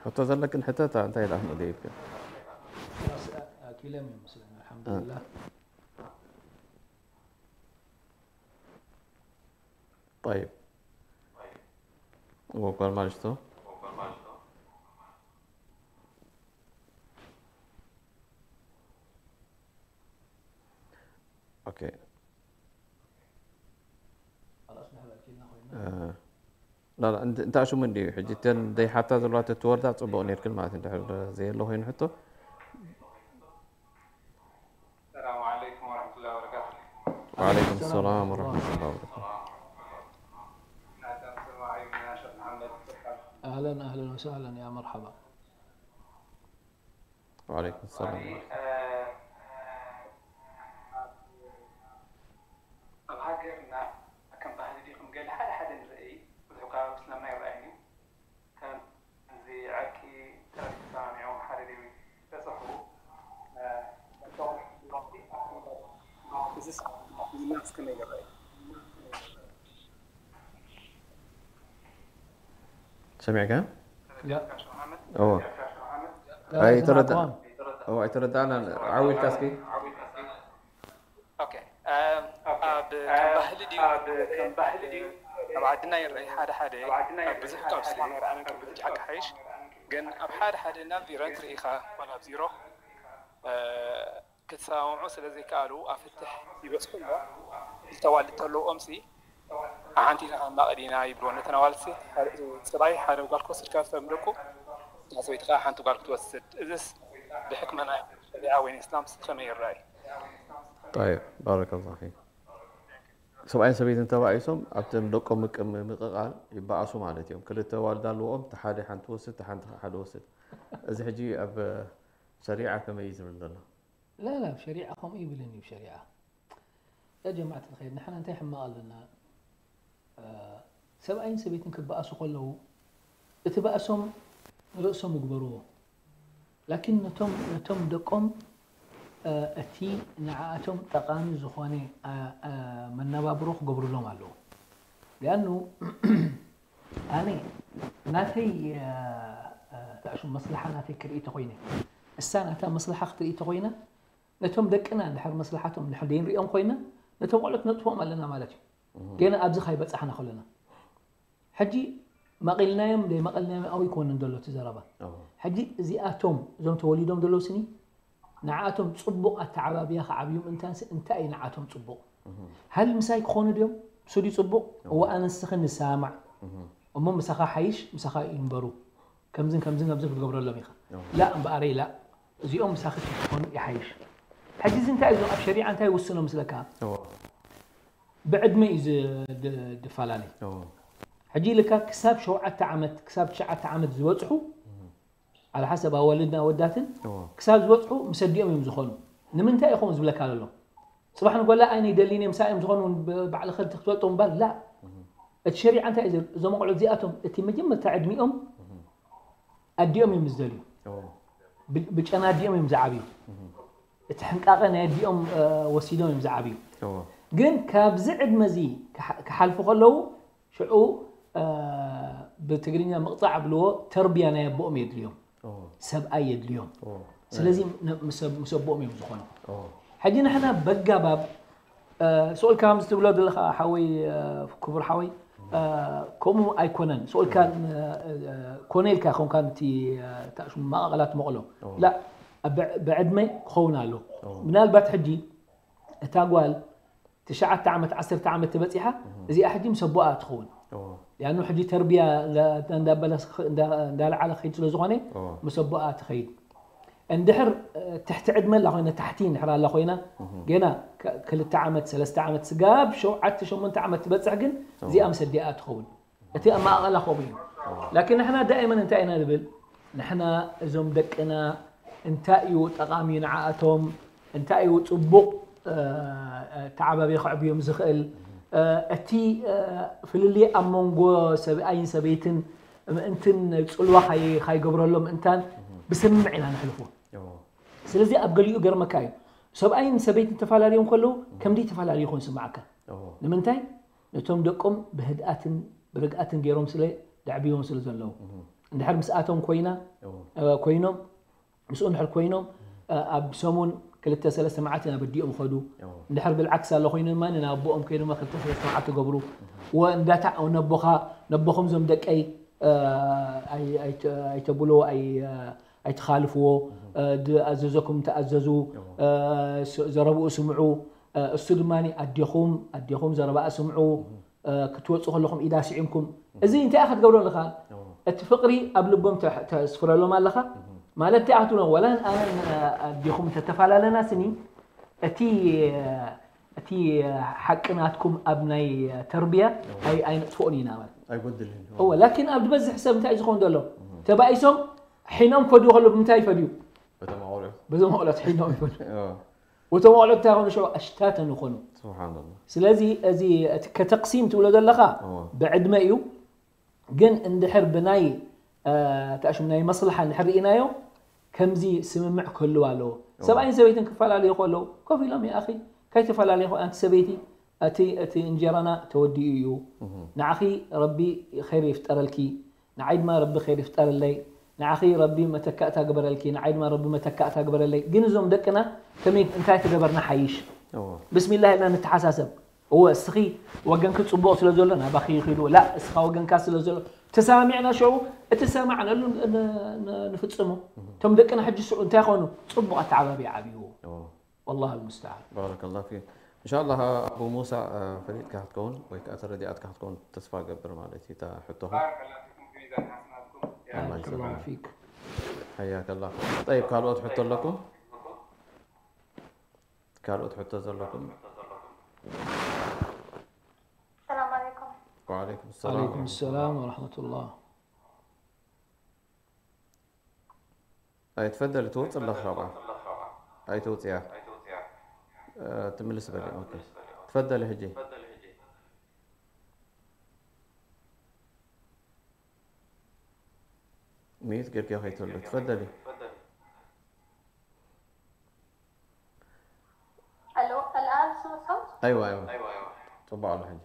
ሕቶ ዘለክን ሕተታ እንታይ ደኣ ንደይብክን خلاص ኣኪሎም እዮም መስለኒ ኣልሓምዱሊላህ። طيب وقال ماجتو اوكي خلاص ንሕና ኣኪልና ኮይና لا لا انت انت شو من دي حجتين دي حتى دلوقتي توردا تصبغ نيركن ما تنتحر زي الله هين حتى السلام عليكم ورحمة الله وبركاته. وعليكم السلام ورحمة الله وبركاته نادم سماعي من أشرف محمد. اهلا اهلا وسهلا يا مرحبا. وعليكم السلام يعني، آه، ናትስ ከመይ ይረኣዩ? ሰሚዕካ ያ ኦ ያ ኣይተረዳ ስማዕኩዋም። ኦ ኣይተረዳእና ዓዊልካ እስኪ ኦኬ፣ እም፣ ኣብ ከም ባህሊ ድዩ፣ ኣብ ዓድና ይረኣይ ሓደ ሓደ ኣብ ብዙሕ ካብ ስማዕ ኣይረኣናን፣ ከም ብልጫ ክሓይሽ ግን ኣብ ሓደ ሓደ ናብ ዚረን ትርኢኻ ዋላ ኣብ ዚሮ እ፣ ክትሰማምዑ ስለ ዘይከኣሉ ኣብ ፍትሕ ይበጽሑ እሞ ክልተ ኣዋልድ ተለውኦምሲ ሓንቲ ኢና ክንማቐል ኢና ይብልዎ ነተን ኣዋልድሲ። ሓደ ሰብኣይ ሓደ ጓል ክወስድ ካብ ዝፈርም ደቁ እታ ሰበይቲ ከዓ ሓንቲ ጓል ክትወስድ። እዝስ ብሕክምና ሸሪዓ ወይ ንእስላምስ ከመይ ይረኣይ? طيب بارك الله فيك ሰብኣይን ሰበይትን ተባኢሶም ኣብቶም ደቆም ምቅ- ምቅቓል ይበኣሱ ማለት እዮም። ክልተ ዋልዳ ኣለዎም፣ እቲ ሓደ ሓንቲ ወስድ፣ እቲ ሓንቲ ሓደ ወስድ። እዚ ሕጂ ኣብ ሸሪዓ ከመይ እዩ ዝብል ዘሎ? لا لا ሸሪዓ ከምኡ ይብልን እዩ ሸሪዓ ያ ጀማዓት الخير ንሕና እንታይ ሕማቕ ኣለና ሰብኣይን ሰበይትን ክበኣሱ ከለዉ እቲ ባእሶም ንርእሶም ይግበርዎ ላኪን ነቶም ነቶም ደቆም እቲ ንዓኣቶም ጠቓሚ ዝኾነ መነባብሮ ክገብሩሎም ኣለዎ ሊኣኑ ኣነ ናተይ ታሹ መስልሓ ናተይ ክርኢ ተኮይነ እሳ ናታ መስልሓ ክትርኢ ተኮይና ነቶም ደቅና እንድሕር መስልሓቶም እንድሕር ደይንሪኦም ኮይና ነቶም ቆልዑት ነጥፍኦም ኣለና ማለት እዩ ገና ኣብዚ ካይበፃሕና ከለና ሕጂ መቒልናዮም ደይመቐልናዮም ኣብኡ ይኮንን ዘሎ እቲ ዘረባ ሕጂ እዚኣቶም እዞም ተወሊዶም ዘለዉ ስኒ ንዓኣቶም ፅቡቕ ኣተዓባብያ ክዓብዩ ምእንታንሲ እንታይ እዩ ንዓቶም ፅቡቕ ሃል ምሳይ ክኾኑ ድዮም ስዲ ፅቡቕ እወ ኣነ ንስኽን ንሰማማዕ እሞ ምሳኻ ሓይሽ ምሳኻ ይንበሩ ከምዝን ከምዝን ከምዝን ክትገብረሎም ኢኻ ላ እምበኣረይ ላ እዚኦም ምሳኺ ክትኾኑ ይሓይሽ ሕጂ እዚ እንታይ እዩ ኣብ ሸሪዓ እንታይ ይውስኖ ምስለካ ብዕድመ እዩ ዝፈላለ ሕጂ ኢልካ ክሳብ ሸውዓተ ዓመት ክሳብ ትሽዓተ ዓመት ዝበፅሑ على حسب ኣዋልድን ኣወዳትን ክሳብ ዝበፅሑ ምስ ኣዲኦም እዮም ዝኾኑ ንምንታይ ኢኹም ዝብለካ ዘሎ ፅባሕ ንጎላ ኣይነ ይደሊን እዮም ምሳይ እዮም ዝኾኑ ባዕልኸ ክትፈልጦ ምባል ላ እቲ ሸሪዓ እንታይ እዩ እዞም ኣቑዑት እዚኣቶም እቲ መጀመርታ ዕድሚኦም ኣዲኦም እዮም ዝደልዩ ብጨና ኣዲኦም እዮም ዝዓብዩ እቲ ሕንቃቐ ናይ ኣዲኦም ወሲዶም እዮም ዝዓብዩ ግን ካብዚ ዕድመ እዚ ክሓልፉ ከለዉ ሽዑ ብትግርኛ ምቕፃዕ ኣብልዎ ተርቢያ ናይ ኣቦኦም የድልዮም ሰብኣይ የድልዮም ስለዚ ምስ ኣቦኦም እዮም ዝኾኑ ሕጂ ንሕና በጋባብ ስኦልካ ከምዚ ትብሎ ዘለኻ ሓወይ ክቡር ሓወይ ከምኡ ኣይኮነን ስኦልካ ኮነ ኢልካ ኮንካ እቲ ማቐቐላት መቕሎ ላ ብዕድመ ክኸውን ኣሎ ምናልባት ሕጂ እታ ጓል ትሽዓተ ዓመት ዓሰርተ ዓመት ተበፂሓ እዚኣ ሕጂ ምስ ኣቦኣ ትኸውን ያኑ ሕጂ ተርቢያ እንዳበለ እንዳለዓለ ክኸይድ ስለ ዝኾነ ምስ ኣቦኣ ትኸይድ እንድሕር ትሕቲ ዕድመ ኣላ ኮይና ታሕቲ እንድሕር ኣላ ኮይና ገና ክልተ ዓመት ሰለስተ ዓመት ስጋብ ሸውዓተ ሸሞንተ ዓመት ትበፅሕ ግን እዚኣ ምስ ኣዲኣ ትኸውን እቲ ኣማእቐላ ከምኡ እዩ ላኪን ንሕና ዳእመን እንታይ ኢና ንብል ንሕና እዞም ደቅና እንታይ እዩ ጠቓሚ ንዓኣቶም እንታይ እዩ ፅቡቕ ተዓባቢ ከዕብዮም ዝኽእል እቲ ፍልልይ ኣብ መንጎ ሰብኣይን ሰበይትን ምእንትን ፅልዋ ካይገብረሎም እንታን ብስምምዕ ኢና ንሕልፎ ስለዚ ኣብ ገሊኡ ገርመካ እዩ ሰብኣይን ሰበይትን ተፈላለዮም ከለዉ ከምዚ ተፈላለዩ ይኾን ስማዓካ ንምንታይ ነቶም ደቆም ብህድኣትን ብርግኣትን ገይሮም ስለ ደዕብዮም ስለ ዘለዉ እንድሕር ምስኣቶም ኮይና ኮይኖም ምስኡ እንድሕር ኮይኖም ኣብ ሰሙን ክልተ ሰለስተ መዓልቲ ናብ ኣዲኦም ይኸዱ እንድሕር ብልዓክስ ኣሎ ኮይኑ ድማ ናብ ኣቦኦም ከይዶማ ክልተ ሰለስተ መዓልቲ ገብሩ ወ እንዳታ ነቦኻ ነቦኹም ዞም ደቀይ ኣይተብልዎ ኣይትኻልፍዎ ዝኣዘዘኩም ተኣዘዙ ዘረብኡ ስምዑ እሱ ድማ ኣዴኹም ኣዴኹም ዘረባኣ ስምዑ ክትወፁ ከለኹም ኢዳ ስዒምኩም እዚ እንታይ ኢኻ ትገብሮ ኣለኻ እቲ ፍቕሪ ኣብ ልቦም ተስፍረሎም ኣለኻ ማለት እንታይ ኢኻ ትብሎም ወላ ኣነ ኣዴኹም ተተፈላለና ስኒ እቲ እቲ ሓቂ ናትኩም ኣብ ናይ ተርቢያ ኣይነጥፍኦን ኢና ማለት ኣይጎድልን እወ ላኪን ኣብ ዝበዝሕ ሰብ እንታይ ዝኸውን ዘሎ ተባኢሶም ሒኖም ክፈድዩ ከሎ ብምንታይ ይፈድዩ በቶም ኣቆልዑ በዞም ኣቆልዑት ሒኖም ይፈድዩ እቶም ኣቆልዑት እንታይ ይኾኑ ሽዑ ኣሽታተን ይኾኑ ስብሓንላ ስለዚ እዚ እቲ ከተቅሲም ትብሎ ዘለኻ ብዕድመ እዩ ግን እንድሕር ብናይ ተኣሽም ናይ መስልሓ እንድሕር ርኢናዮ ከምዚ ስምምዕ ክህልው ኣለዎ ሰብኣይን ሰበይትን ክፈላለዩ ከለዉ ኮፍ ኢሎም ይኣኺ ከይተፈላለኹ ኣንቲ ሰበይቲ፣ እቲ እቲ እንጀራና ተወዲኡ እዩ። ንዓኺ ረቢ ኸይር ይፍጠረልኪ፣ ንዓይ ድማ ረቢ ኸይር ይፍጠረለይ። ንዓኺ ረቢ መተካእታ ግበረልኪ፣ ንዓይ ድማ ረቢ መተካእታ ግበረለይ። ግን እዞም ደቅና ከመይ እንታይ ተገበርና ሓይሽ? ብስሚላህ ኢልና ንተሓሳሰብ። እወ እስኺ ወገንኪ ጽቡቕ ስለ ዘሎ ናባኺ ይኺዱ። ላ እስኻ ወገንካ ስለ ዘሎ ተሰማሚዕና ሽዑ እቲ ሰማዕነሉ ንፍጽሞ። እቶም ደቅና ሕጂ ሽዑ እንታይ ኾኑ? ጽቡቕ ኣተዓባብያ ዓብይዎ። والله المستعان. ባረከላሁ ፊክ። እንሻላ ኣቡ ሙሳ፣ ፈሊጥካ ክትከውን ወይ ከዓ ተረዲኣትካ ክትከውን ተስፋ ገብር ማለት እዩ እታ ሕቶኻ። ባረከላሁ ፊኩም ፊ ሚዛን ሓሰናትኩም። ኣላህ ይሰማዕና። ፊክ حياك الله. طيب ካልኦት ሕቶ ኣለኩም? ካልኦት ሕቶ ዘለኩም? السلام عليكم. وعليكم السلام. عليكم السلام ورحمة الله. ኣይትፈደሊ ትወፅእ ኣለኻ ካብኣ ኣይተውፅያ ትምልስ በሊ ኦኬ ትፈደሊ ሕጂ ሚዩት ጌርኪ ከይትህሉ ትፈደሊ الو الان سمعت صوت؟ ኣይዋ ኣይዋ ፅቡቅ ኣሎ ሕጂ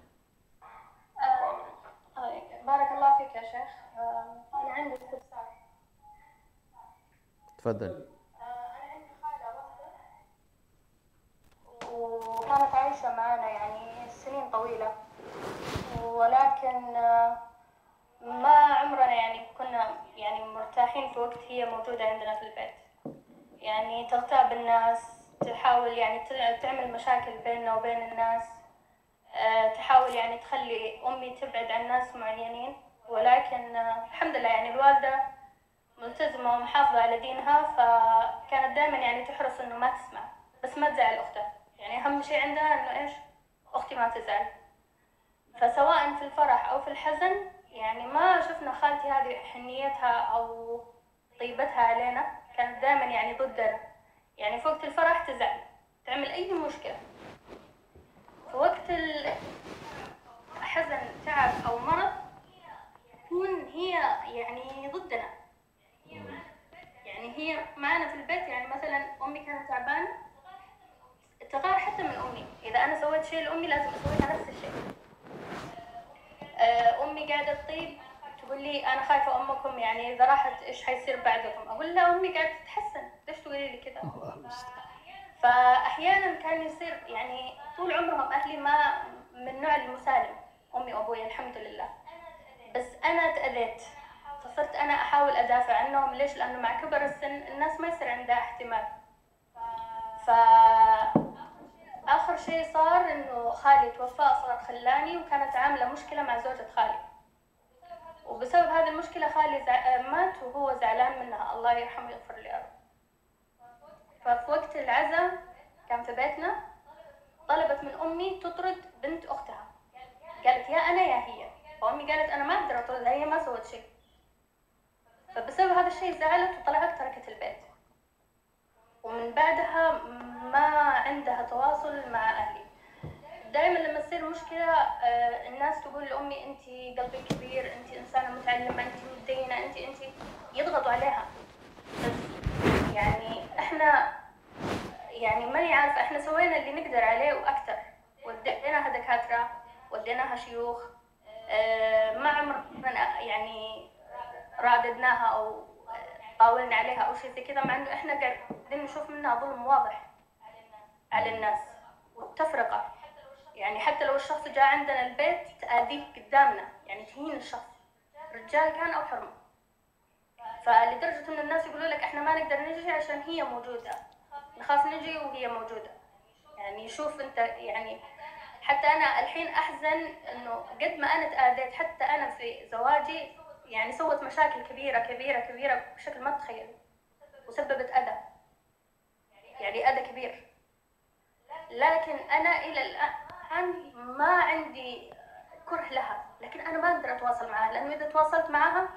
بارك الله فيك يا شيخ. انا عندي استفسار. تفضل. انا عندي خاله واحده وكانت عايشه معنا يعني سنين طويله ولكن ما عمرنا يعني كنا يعني مرتاحين في وقت هي موجوده عندنا في البيت. يعني تغتاب الناس تحاول يعني تعمل مشاكل بيننا وبين الناس. تحاول يعني تخلي امي تبعد عن ناس معينين ولكن الحمد لله يعني الوالده ملتزمه ومحافظه على دينها فكانت دائما يعني تحرص انه ما تسمع بس ما تزعل اختها يعني اهم شيء عندها انه ايش اختي ما تزعل. فسواء في الفرح او في الحزن يعني ما شفنا خالتي هذه حنيتها او طيبتها علينا كانت دائما يعني ضدنا. يعني في وقت الفرح تزعل تعمل اي مشكله في وقت الحزن تعب او مرض تكون هي يعني ضدنا. يعني هي معنا في البيت يعني مثلا امي كانت تعبانه تغار حتى من امي اذا انا سويت شيء لامي لازم اسوي لها نفس الشيء. امي قاعده تطيب تقول لي انا خايفه امكم يعني اذا راحت ايش حيصير بعدكم اقول لها امي قاعده تتحسن ليش تقولي لي كذا. فاحيانا كان يصير يعني طول عمرهم اهلي ما من نوع المسالم امي وابوي الحمد لله. بس انا تاذيت فصرت انا احاول ادافع عنهم ليش لانه مع كبر السن الناس ما يصير عندها احتمال. ف اخر شيء صار انه خالي توفى صار خلاني وكانت عامله مشكله مع زوجة خالي. وبسبب هذه المشكله خالي زع... مات وهو زعلان منها الله يرحمه ويغفر له يا رب. ففي وقت العزاء كان في بيتنا طلبت من امي تطرد بنت اختها. قالت يا انا يا هي. فامي قالت انا ما اقدر اطردها هي ما سوت شيء. فبسبب هذا الشيء زعلت وطلعت تركت البيت. ومن بعدها ما عندها تواصل مع اهلي. دائما لما تصير مشكله الناس تقول لامي انت قلبك كبير انت انسانه متعلمه انت متدينه انت انت يضغطوا عليها. بس يعني احنا يعني ماني عارفه احنا سوينا اللي نقدر عليه واكثر. وديناها دكاتره وديناها شيوخ. ما عمرنا يعني راددناها او قاولنا عليها او شيء زي كذا مع انه احنا قاعدين نشوف منها ظلم واضح على الناس والتفرقه. يعني حتى لو الشخص جاء عندنا البيت تاذيه قدامنا يعني تهين الشخص رجال كان او حرمه. فلدرجه ان الناس يقولوا لك احنا ما نقدر نجي عشان هي موجوده. نخاف نجي وهي موجوده. يعني شوف انت يعني حتى انا الحين احزن انه قد ما انا تاذيت حتى انا في زواجي يعني سوت مشاكل كبيره كبيره كبيره بشكل ما تتخيل. وسببت اذى يعني اذى كبير. لكن انا الى الان ما عندي كره لها لكن انا ما اقدر اتواصل معها لانه اذا تواصلت معها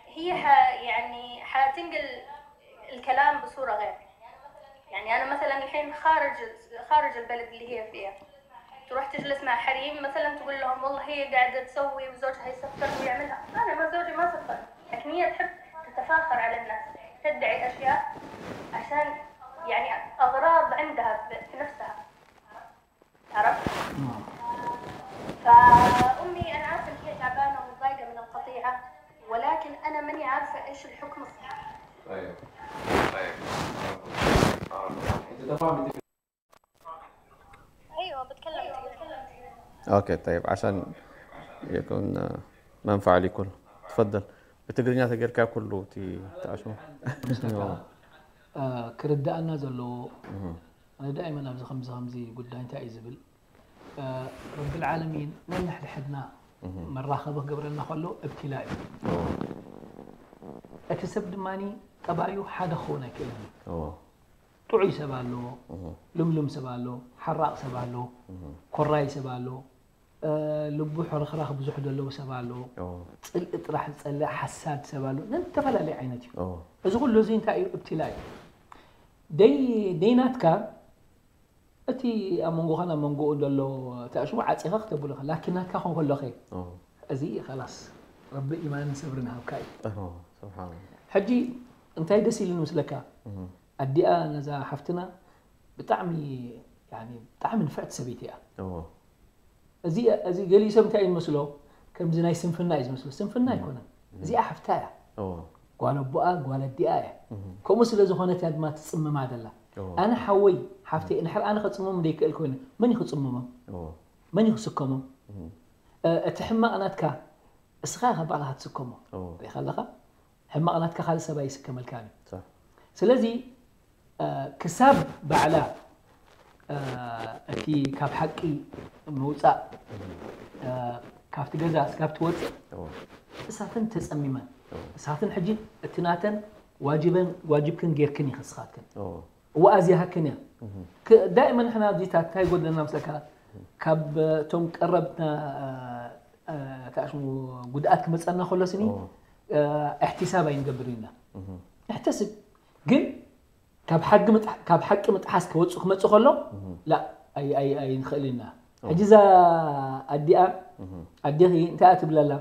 هي ح... يعني حتنقل الكلام بصوره غير. يعني انا مثلا الحين خارج خارج البلد اللي هي فيها تروح تجلس مع حريم مثلا تقول لهم والله هي قاعده تسوي وزوجها يسفر ويعملها انا ما زوجي ما سفر. لكن هي تحب تتفاخر على الناس تدعي اشياء عشان يعني اغراض عندها في نفسها. فأمي، أنا عارفة إن هي تعبانة ومتضايقة من القطيعة، ولكن أنا ماني عارفة إيش الحكم الصح. طيب. طيب. انت تفهم انت ايوه، بتكلم تقريبا. اوكي، طيب، عشان يكون آه، منفعة لكل. تفضل. ብትግርኛ ተጌርካ ኩሉ እቲ ተኣሽሙ ክርዳእና ዘለዎ ኣነ ዳይመን ኣብዚ ከምዚ ከምዚ ጉዳይ እንታይ እዩ ዝብል ረብል ዓለሚን ነንሕድሕድና መራኸቢ ክገብረልና ከሎ እብትላ እዩ። እቲ ሰብ ድማ ጠባዩ ሓደ ክኸውን ኣይክእልን እዩ። ጥዑይ ሰብ ኣሎ፣ ልምሉም ሰብ ኣሎ፣ ሓራቕ ሰብ ኣሎ፣ ኮራይ ሰብ ኣሎ፣ ልቡ ሕርኽራኽ ብዙሕ ዘለዎ ሰብ ኣሎ፣ ፅልኢ ጥራሕ ዝፀልእ ሓሳድ ሰብ ኣሎ። ነን ዝተፈላለየ ዓይነት እዩ። እዚ ኩሉ እዚ እንታይ እዩ? እብትላ እዩ። ደይ ደይናትካ እቲ ኣብ መንጎኻን ኣብ መንጎኡ ዘሎ ተኣሽሙ ዓፂኻ ክተብሎ ኢኻ። ላኪን ናትካ ክኾን ከሎ ኸ እዚ ኸላስ ረቢ ኢማንን ሰብርን ሃብካ እዩ። ስብሓን ሕጂ እንታይ ደስ ኢሉኒ ምስለካ ኣዲኣ ነዛ ሓፍትና ብጣዕሚ ያኒ ብጣዕሚ ንፍዕቲ ሰበይቲ እያ። እዚ እዚ ገሊኡ ሰብ እንታይ እዩ ዝመስሎ? ከምዚ ናይ ስንፍና እዩ ዝመስሎ። ስንፍና ኣይኮነን። እዚኣ ሓፍታ እያ። ጓል ኣቦኣ ጓል ኣዲኣ እያ። ከምኡ ስለ ዝኾነት እያ ድማ ትጽምማ ዘላ። ኣነ ሓወይ ሓፍተይ እንድሕር ኣነ ከጽምሞም ዘይክእል ኮይነ መን እዩ ክጽምሞም? መን እዩ ክስከሞም? እቲ ሕማቕ ናትካ እስኻ ኢኻ ባዕልኻ ትስከሞ። ሪኢኻ ኣለኻ? ሕማቕ ናትካ ካልእ ሰብ ኣይስከመልካን እዩ። ስለዚ ክሳብ ባዕላ እቲ ካብ ሓቂ ምውፃእ ካብቲ ገዛ እስካብ ትወፅእ እሳተን ተፀሚመን እሳተን ሕጂ እቲ ናተን ዋጅበን ዋጅብክን ጌርክን እዩ ከስኻትክን እዋ ኣዚሃክን እያ ዳእመ ንሕና ኣብዚታት እንታይ ጎድለና ምስለካ ካብ እቶም ቀረብትና ተኣሽሙ ጉድኣት ክመፀና ከሎ ስኒ እሕቲሳብ ኣይንገብር ኢና እሕተስብ ግን ካብ ሓቂ ምጥሓስ ከወፁ ክመፁ ከሎ ላ ኣይንኽእል ኢና ሕጂ እዛ ኣዲኣ ኣዴኺ እንታይ እያ ትብለላ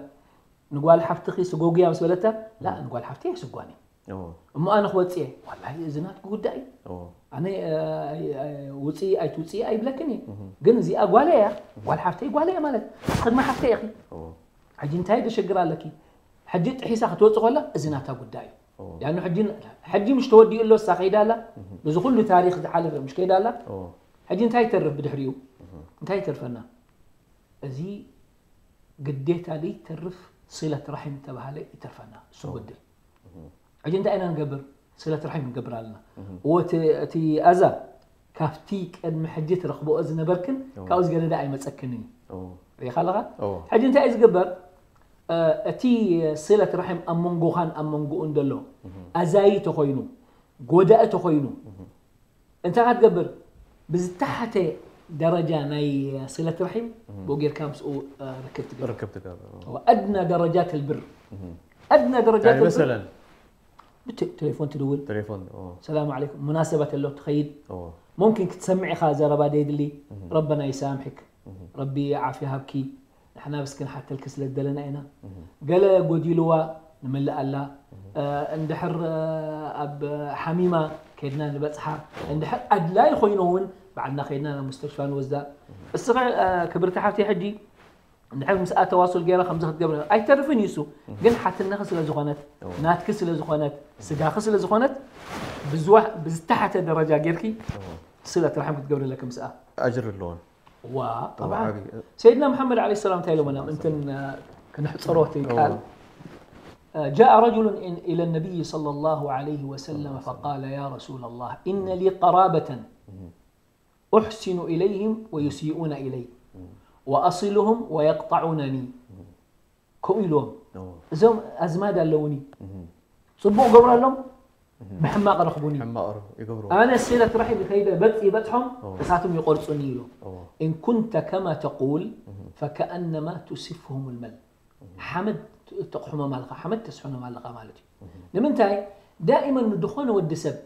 ንጓል ሓፍትኺ ስጎጉያ ምስ በለታ ላ ንጓል ሓፍቲ ኣይስጓኒ እሞ ኣነ ክወፅእ እየ ዋላ እዚ ናትኩ ጉዳይ እዩ ኣነ ውፅኢ ኣይትውፅኢ ኣይብለክን እየ ግን እዚኣ ጓለ እያ ጓል ሓፍተይ ጓለ እያ ማለት ቅድሚ ሓፍተይ ኢኺ ሕጂ እንታይ ዘሸግር ኣለኪ ሕጂ ጥሒሳ ክትወፅእ ከላ እዚ ናታ ጉዳይ እዩ ያኑ ሕጂ ሕጂ ምሽ ተወዲኡ ኣሎ እሳ ከይዳ ኣላ በዚ ኩሉ ታሪክ ዝሓለፈ ምሽ ከይዳ ኣላ ሕጂ እንታይ ይተርፍ ብድሕሪኡ እንታይ ይተርፈና እዚ ግዴታ ዘይተርፍ ስለት ራሒም ዝተባሃለ ይተርፈና እሱ ጎድል ሕጂ እንታይ ኢና ንገብር ስለት ራሒም ንገብር ኣለና እዎ እቲ ኣዛ ካብቲ ቅድሚ ሕጂ ትረኽብኦ ዝነበርክን ካብኡ ዝገደደ ኣይመፀክንን እዩ ሪኢኻ ኣለኻ ሕጂ እንታይ እዩ ዝግበር እቲ ስለት ራሒም ኣብ መንጎኻን ኣብ መንጎኡን ዘሎ ኣዛይ ተኾይኑ ጎዳኢ ተኾይኑ እንታይ ክትገብር ብዝተሓተ ደረጃ ናይ ስለት ራሒም ብኡ ጌርካ ምስኡ ርክብ ትገብር ርክብ ትገብር ኣድና ደረጃት ልብር ኣድና ደረጃት ልብር መሰለን ቴሌፎን ትድውል ቴሌፎን ሰላም ዓለይኩም ሙናሰበት ኣሎ ትኸይድ ሙምኪን ክትሰምዕ ኢኻ ዘረባ ደይድሊ ረበና ይሳምሕክ ረቢ ዓፍያ ሃብኪ ንሕና ብስ ክንሓተልኪ ስለ ዝደለና ኢና ገለ ጎዲልዋ ንምልኣላ እንድሕር ኣብ ሓሚማ ከድና ንበፅሓ እንድሕር ኣድላይ ኮይኑ እውን ባዕልና ከድና ናብ ሙስተሽፋ ንወስዳ እስኸ ክብርቲ ሓፍቲ ሕጂ እንድሕር ምስኣ ተዋሱል ገይራ ከምዚ ክትገብር ኣይተርፍን እዩ እሱ ግን ሓትነኺ ስለ ዝኾነት ናትኪ ስለ ዝኾነት ስጋኺ ስለ ዝኾነት ብዝተሓተ ደረጃ ጌርኪ ስለ ትርሕም ክትገብር ኣለኪ ምስኣ ኣጅር ኣለዎን ዋ طبعا سيدنا محمد عليه السلام እንታይ ኢሎምና ምእንትን ክነሕፅሮ እቲ ቃል جاء رجل إلى النبي صلى الله عليه وسلم فقال يا رسول الله إن لي قرابة أحسن إليهم ويسيئون إلي وأصلهم ويقطعونني ከምኡ ኢልዎም እዞም ኣዝማድ ኣለውኒ ፅቡቕ ገብረሎም ብሕማቕ ረኽቡኒ ሕማቕ ይገብሩ ኣነ ስለት ራሒም ከይደ በፅ ይበፅሖም እሳቶም ይቆርፁኒ ኢሉ إن كنت كما تقول فكأنما تسفهم المل ሓመድ ተቕሕሞም ኣለኻ ሓመድ ተስሕኖም ኣለኻ ማለት እዩ ንምንታይ ዳእመን ዝኾነ ወዲ ሰብ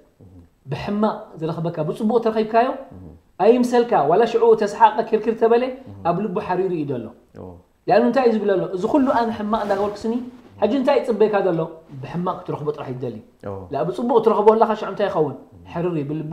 ብሕማቕ ዝረኽበካ ብፅቡቕ ተረኺብካዮ ኣይምሰልካ ዋላ ሽዑ ተስሓቐ ክርክር ተበለ ኣብ ልቡ ሓሪሩ እዩ ዘሎ ሊኣኑ እንታይ እዩ ዝብል ኣሎ እዚ ኩሉ ኣነ ሕማቕ እንዳገበርኩ ስኒ ሕጂ እንታይ ይፅበየካ ዘሎ ብሕማቕ ክትረኽቦ ጥራሕ ይደሊ ላ ብፅቡቕ ትረኽቦ ኣለካ ሽዑ እንታይ ይኸውን ሕርር እዩ ብልቡ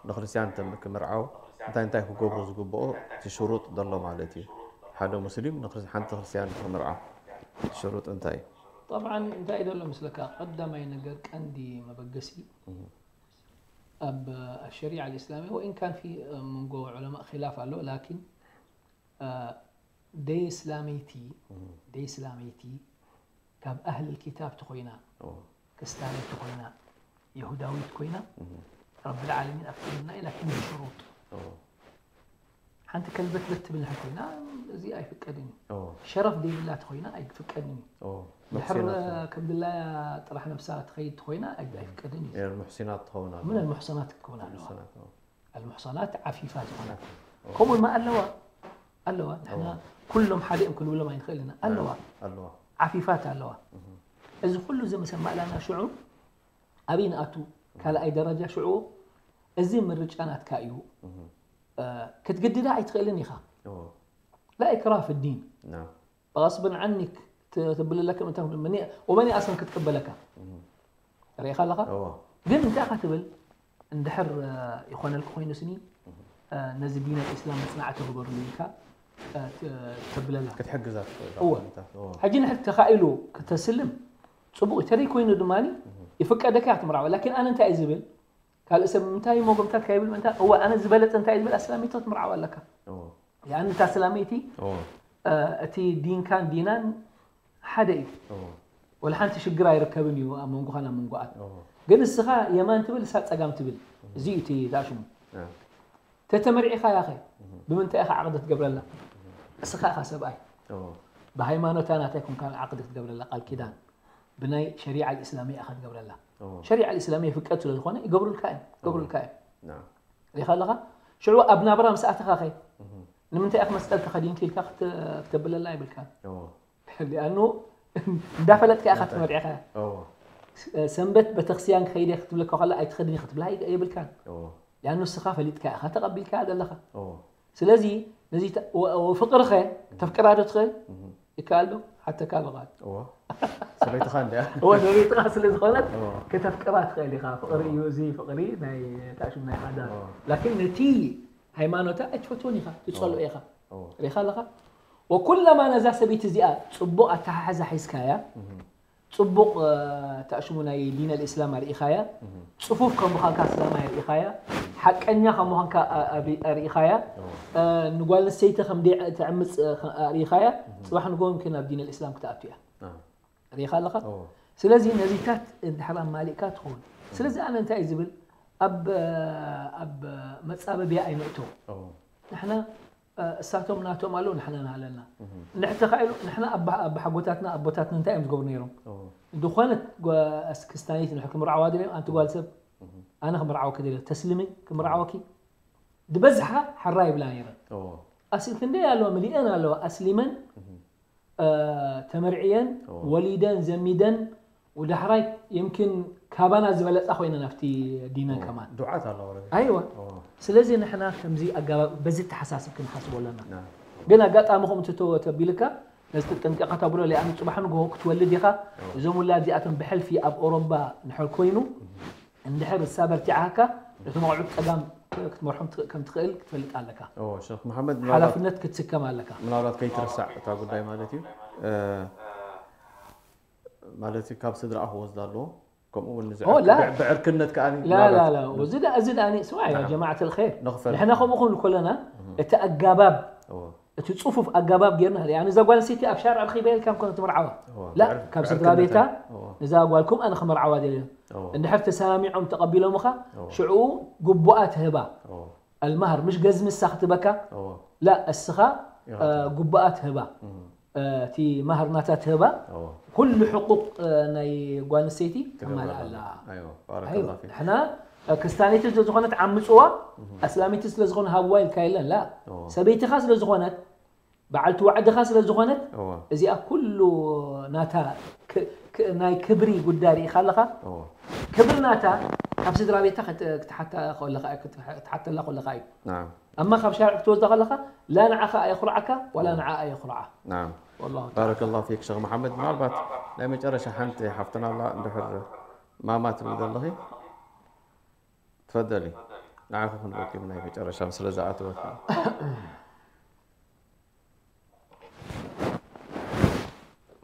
ንክርስትያን ተም- ክምርዓው እንታይ እንታይ ክገብሩ ዝግብኦ እቲ ሽሩጥ ዘሎ ማለት እዩ? ሓደ ሙስሊም ንክርስ- ሓንቲ ክርስትያን ክምርዓ ሽሩጥ እንታይ እዩ? طبعا እንታይ ዘሎ ምስለካ ቀዳማይ ነገር ቀንዲ መበገሲ ኣብ الشريعة الإسلامية وإن كان في መንጎ علماء خلاف ኣሎ لكن ደይ እስላመይቲ ደይ እስላመይቲ ካብ أهل الكتاب ተኾይና ኦ፣ ክስታነይቲ ኮይና የሁዳዊት ኮይና ረቢ العالمين ኣፍቅድና ኢላ ክንዲ ሽሩጥ ኦ፣ ሓንቲ ከልበትበት ትብል ኮይና እዚ ኣይፍቀድን እዩ ኦ፣ ሸረፍ ዘይብላ ተኮይና ኣይፍቀድን እዩ ኦ፣ ድሕር መሕሲናት፣ ከም ድላያ ጥራሕ ነብሳ ትኸይድ ተኮይና ኣይ- ኣይፍቀድን እዩ የን ሙሕሲናት ትኸውን ኣለዋ። ምን المحصنات ክኸውን ኣለዋ ሙሕሲናት፣ ኦ፣ المحصنات ዓፊፋ ዝኾና ኦ፣ ከምኡ ማ ኣለዋ ኣለዋ። ንሕና ኩሎም ሓደ እዮም ክንብሎም ኣይንኽእል ኢና። ኣለዋ። ኣለዋ። ዓፊፋት ኣለዋ። እዚ ኩሉ እዚ ምስ ኣማእላና ሽዑ ኣበይ ንኣቱ? ካልኣይ ደረጃ ሽዑ እዚ ምርጫ ናትካ እዩ። ክትግድዳ ኣይትኽእልን ኢኻ። ላ ኢክራህ ፊ ዲን። غصبا عنك ትብለለካ። ወመን ኣስለም ክትቅበለካ ርኢኻ ኣለኻ። ግን እንታይ ኢኻ ትብል? እንድሕር ይኾነልክ ኮይኑ ስኒ ነዚ ዲን ኣልእስላም መፅናዕቲ ግበርሉ ኢልካ ተብለላ። ክትሕግዛ እወ። ሕጂ ንሕድ ተኻኢሉ ክተስልም ፅቡቕ እዩ። ተደይ ኮይኑ ድማ ይፍቀደካ ክትምርዓዋ። ላኪን ኣነ እንታይ እዩ ዝብል? ካልእ ሰብ እንታይ ሞጎምታት ካይብል ምንታ እወ ኣነ ዝበለፀ እንታይ እዩ ዝብል? ኣስላሚቶ ትምርዓዋ ኣለካ። ያኒ እታ ኣስላመይቲ እቲ ዲንካን ዲናን ሓደ እዩ። ወላ ሓንቲ ሽግር ኣይርከብን እዩ ኣብ መንጎኻን ኣብ መንጎኣን። ግን እስኻ የማን ትብል እሳ ፀጋም ትብል። እዚ እዩ እቲ እታ ሽሙ። ተተመርዒኻ ያኸ ብምንታይ ኢኻ ዓቕዲ ትገብረላ? እስኻ ኢኻ ሰብኣይ። ብሃይማኖታ ናታይ ኮንካ ዓቕዲ ክትገብረላ ቃል ኪዳን ብናይ ሸሪዓ ልእስላሚያ ኢኻ ትገብረላ። ሸሪዓ ልእስላሚያ ይፍቀድ ስለ ዝኾነ ይገብሩልካ እዮም። ይገብሩልካ እዮም። ሪኻ ኣለኻ ሽዑ ኣብ ናብራ ምስ ኣተኻ ኸ ንምንታይ ኢኻ መስቀል ተኸዲንኪ ኢልካ ክተ- ክተብለላ ይብልካ። ሊኣኑ እንዳፈለጥካ ኢኻ ትመርዒኻ። ሰንበት ቤተክርስትያን ክኸይድ እየ ክትብለካ ከላ ኣይትኸድኒ ክትብላ ኣይብልካን። ሊኣኑ ንስኻ ፈሊጥካ ኢኻ ተቐቢልካ ዘለኻ። ስለዚ ነዚ ፍቅርኸ ተፍቅራ ዶ ትኽእል? ይከኣል ዶ? ሓተካ ኣሎ ቃል። ሰበይትኻ እንዲያ። እወ ሰበይትኻ ስለ ዝኾነት ከተፍቅራ ትኽእል ኢኻ። ፍቕሪ እዩ እዚ ፍቕሪ ናይ ታሽም ናይ ሓዳር። ላኪን ነቲ ሃይማኖታ ኣይትፈትዎን ኢኻ ትፀልኦ ኢኻ። ሪኻ ኣለኻ ወኩለማ ነዛ ሰበይቲ እዚኣ ፅቡቕ ኣተሓሕዛ ሒዝካያ ፅቡቕ ተኣሽሙ ናይ ዲን ኣልእስላም ኣርኢኻያ። ፅፉፍ ከም ምዃንካ ኣስላማይ ኣርኢኻያ። ሓቀኛ ከም ምዃንካ ኣርኢኻያ። ንጓል ኣንስተይቲ ከም ትዕምፅ ኣርኢኻያ። ፅባሕ ንጎ ምክን ናብ ዲን ኣልእስላም ክትኣቱ እያ። ርኢኻ ኣለኻ። ስለዚ ነዚታት እንድሕር ኣማሊእካ ትኸውን። ስለዚ ኣነ እንታይ እዩ ዝብል ኣብ ኣብ መፃበብያ ኣይንእቶ። ንሕና እሳቶም ናቶም ኣለዉ ንሕና ኣለና። ንሕተኻ ኢሉ ንሕና ኣባሓጎታትና ኣቦታትና እንታይ እዮም ዝገብሩ ነይሮም? ዝኾነት ክስታኒት ንሕ ክምርዓዋ ድልዮም ኣንቲ ጓል ሰብ ኣነ ክምርዓወኪ ድልዮ ተስልሚ ክምርዓወኪ ዝበዝሓ ሓራ ይብላ ነይረን። ኣስል ክንደይ ኣለዋ ምሊአን ኣለዋ ኣስሊመን ተመርዕየን ወሊደን ዘሚደን ወዳሕራይ የምኪን ካባና ዝበለፃ ኮይነን ኣብቲ ዲነን ከማን ዱዓት ኣለዋ። ኣይዋ ስለዚ ንሕና ከምዚ ኣጋባብ በዚ ተሓሳስብ ክንሓስቦ ኣለና። ግን ኣጋጣሚ ከምኡ ተተቢልካ ነዚ ጥንቀቐ ተብሎ ሊኣኑ ፅባሕ ንግሆ ክትወልድ ኢኻ። እዞም ውላድ እዚኣቶም ብሕልፊ ኣብ ኦሮባ ንሕር ኮይኑ እንድሕር እሳ በርቲዓካ ነቶም ኣቑሑት ፀጋም ክትመርሖም ከም ትኽእል ክትፈልጥ ኣለካ። ሸክ መሓመድ ሓላፍነት ክትስከም ኣለካ። ምናልባት ከይትርሳዕ እታ ጉዳይ ማለት እዩ። ማለት ካብ ስድራኣ ክወስዳ ኣለዎ። ከምኡ እውን ላ ብዕርክነት ከዓ ላላላ እዚ ዳ- እዚ ዳኒ ስማ ያ ጀማዓት ልኸይር ንኽፈልጥ። ንሕና ከምኡ ክንብል ከለና እቲ ኣጋባብ እቲ ፅፉፍ ኣጋባብ ጌርና ያ ነዛ ጓል ኣንስተይቲ ኣብ ሻርዕ ረኺበ ኢልካ ኮነ ትምርዓዋ ላ ካብ ስድራ ቤታ ነዛ ጓልኩም ኣነ ክምርዓዋ ደልዮ እንድሕር ተሰማሚዖም ተቐቢሎምኻ ሽዑ ግቡኣ ትህባ ኣልማህር ምሽ ገዝሚ እሳ ክትበካ ላ እስኻ ግቡኣ ትህባ እቲ ማህር ናታ ትህባ ኩሉ ሕቁቅ ናይ ጓል ኣንስተይቲ ተማልኣ ኣላ። ንሕና ክስታኒቲ ስለዝኾነት ዓምፅዋ ኣስላሚቲ ስለዝኾነ ሃብዋ ኢልካ የለን ላ ሰበይትኻ ስለዝኾነት በዓልቲ ዋዕድኻ ስለዝኾነት እዚኣ ኩሉ ናታ ናይ ክብሪ ጉዳይ ርኢኻ ኣለኻ። ክብሪ ናታ ካብ ስድራ ቤታ ክትሓተላ ከለኻ እዩ። ኣማ ካብ ሻርዕ ክትወስዶ ከለኻ ላ ንዓኻ ኣየኹርዓካ ዋላ ንዓ ኣየኹርዓ። ባረከላሁ ፊክ ሸኽ መሓመድ። ምናልባት ናይ መጨረሻ ሓንቲ ሓፍትና ኣላ እንድሕር ማማ ትብል ዘለኺ ትፈደሊ ንዓኺ ክንረክብ ናይ መጨረሻ ስለ ዝኣተወት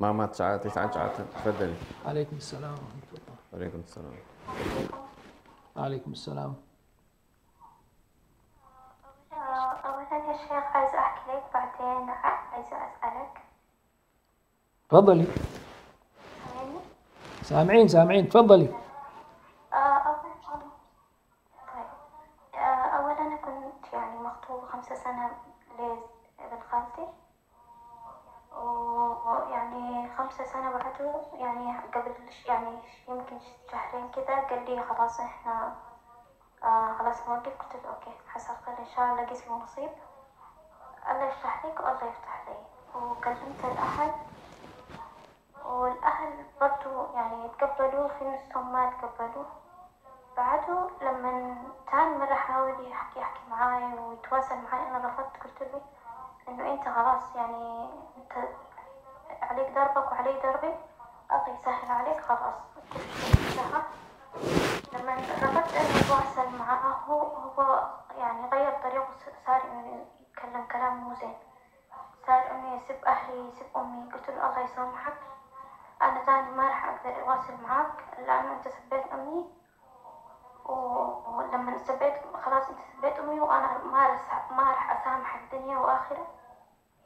ማማ ትሽዓተ ትሽዓን ትሽዓተን ትፈደሊ። عليكم السلام ورحمة الله. عليكم السلام. عليكم السلام. أولا يا شيخ عايزة أحكي لك بعدين عايزة أسألك. تفضلي. سامعني؟ سامعين سامعين تفضلي. آه، أولا طيب. آه، أولا أنا كنت يعني مخطوبة خمسة سنة لابن خالتي. ويعني خمسة سنة بعده يعني قبل ش- يعني يمكن شهرين كده قال لي خلاص احنا آه خلاص نوقف. قلت له اوكي حصل خير ان شاء الله قسم ونصيب. الله يفتح عليك والله يفتح علي. وكلمت الأهل، والأهل برضو يعني تقبلوه، في نصهم ما تقبلوه. بعده لما تاني مرة حاول يحكي، يحكي معاي ويتواصل معاي، أنا رفضت، قلت له إنه أنت خلاص، يعني، أنت عليك دربك وعلي دربي، الله يسهل عليك، خلاص كل شيء انتهى. لما رفضت إنه أتواصل معاه، هو يعني غير طريقه، صار إنه يتكلم كلام مو زين، صار إنه يسب أهلي، يسب أمي. قلت له الله يسامحك، أنا تاني ما راح أقدر أواصل معاك لأنه أنت سبيت أمي. ولما سبيت، خلاص أنت سبيت أمي، وأنا ما رح، ما راح أسامحك دنيا وآخرة.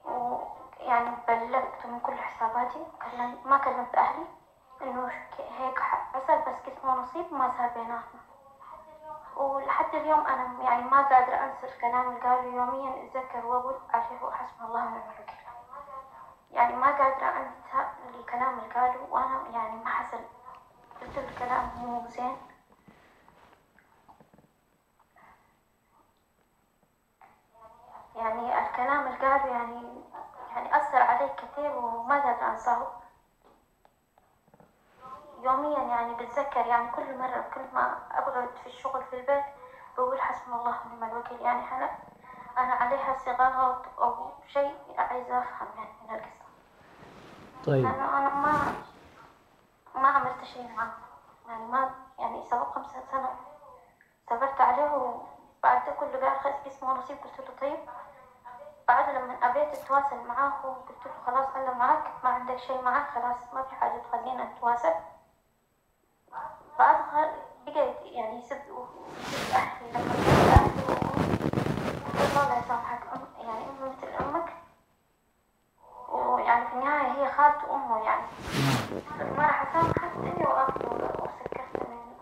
ويعني بلغت من كل حساباتي، كلم-، ما كلمت أهلي إنه ش-، هيك ح-، حصل، بس قسم ونصيب ما صار بيناتنا. ولحد اليوم أنا يعني ما قادرة أنسى الكلام اللي قاله يوميًا، أتذكر وأقول عليه حسبنا الله ونعم الوكيل. يعني ما قادرة أنسى الكلام اللي قاله، وأنا يعني ما حصل، قلت له الكلام مو زين. يعني الكلام اللي قاله يعني، يعني أثر علي كثير وما قادرة أنساه. يوميًا يعني بتذكر، يعني كل مرة، كل ما أقعد في الشغل في البيت بقول حسبنا الله ونعم الوكيل. يعني أنا، أنا عليها صغار أو شيء، عايزة أفهم يعني من القصة. طيب. أنا، أنا ما، ما عملت شيء معاه. يعني ما، يعني سبق خمسة سنة صبرت عليه، وبعد ده كله قال خلاص قسم ونصيب. قلت له طيب. بعد لما أبيت أتواصل معاه، قلت له خلاص أنا معاك، ما عندك شيء معاك، خلاص ما في حاجة تخلينا نتواصل. بعد خ-، بقيت يعني يسب، يسب أهلي. لما يسب أهلي، قلت له الله لا يسامحك، أم-، يعني أمي مثل أمك. ويعني في النهاية هي خالته أمه يعني. ما راح أسامحك، أنت وأخته وسكرت منه.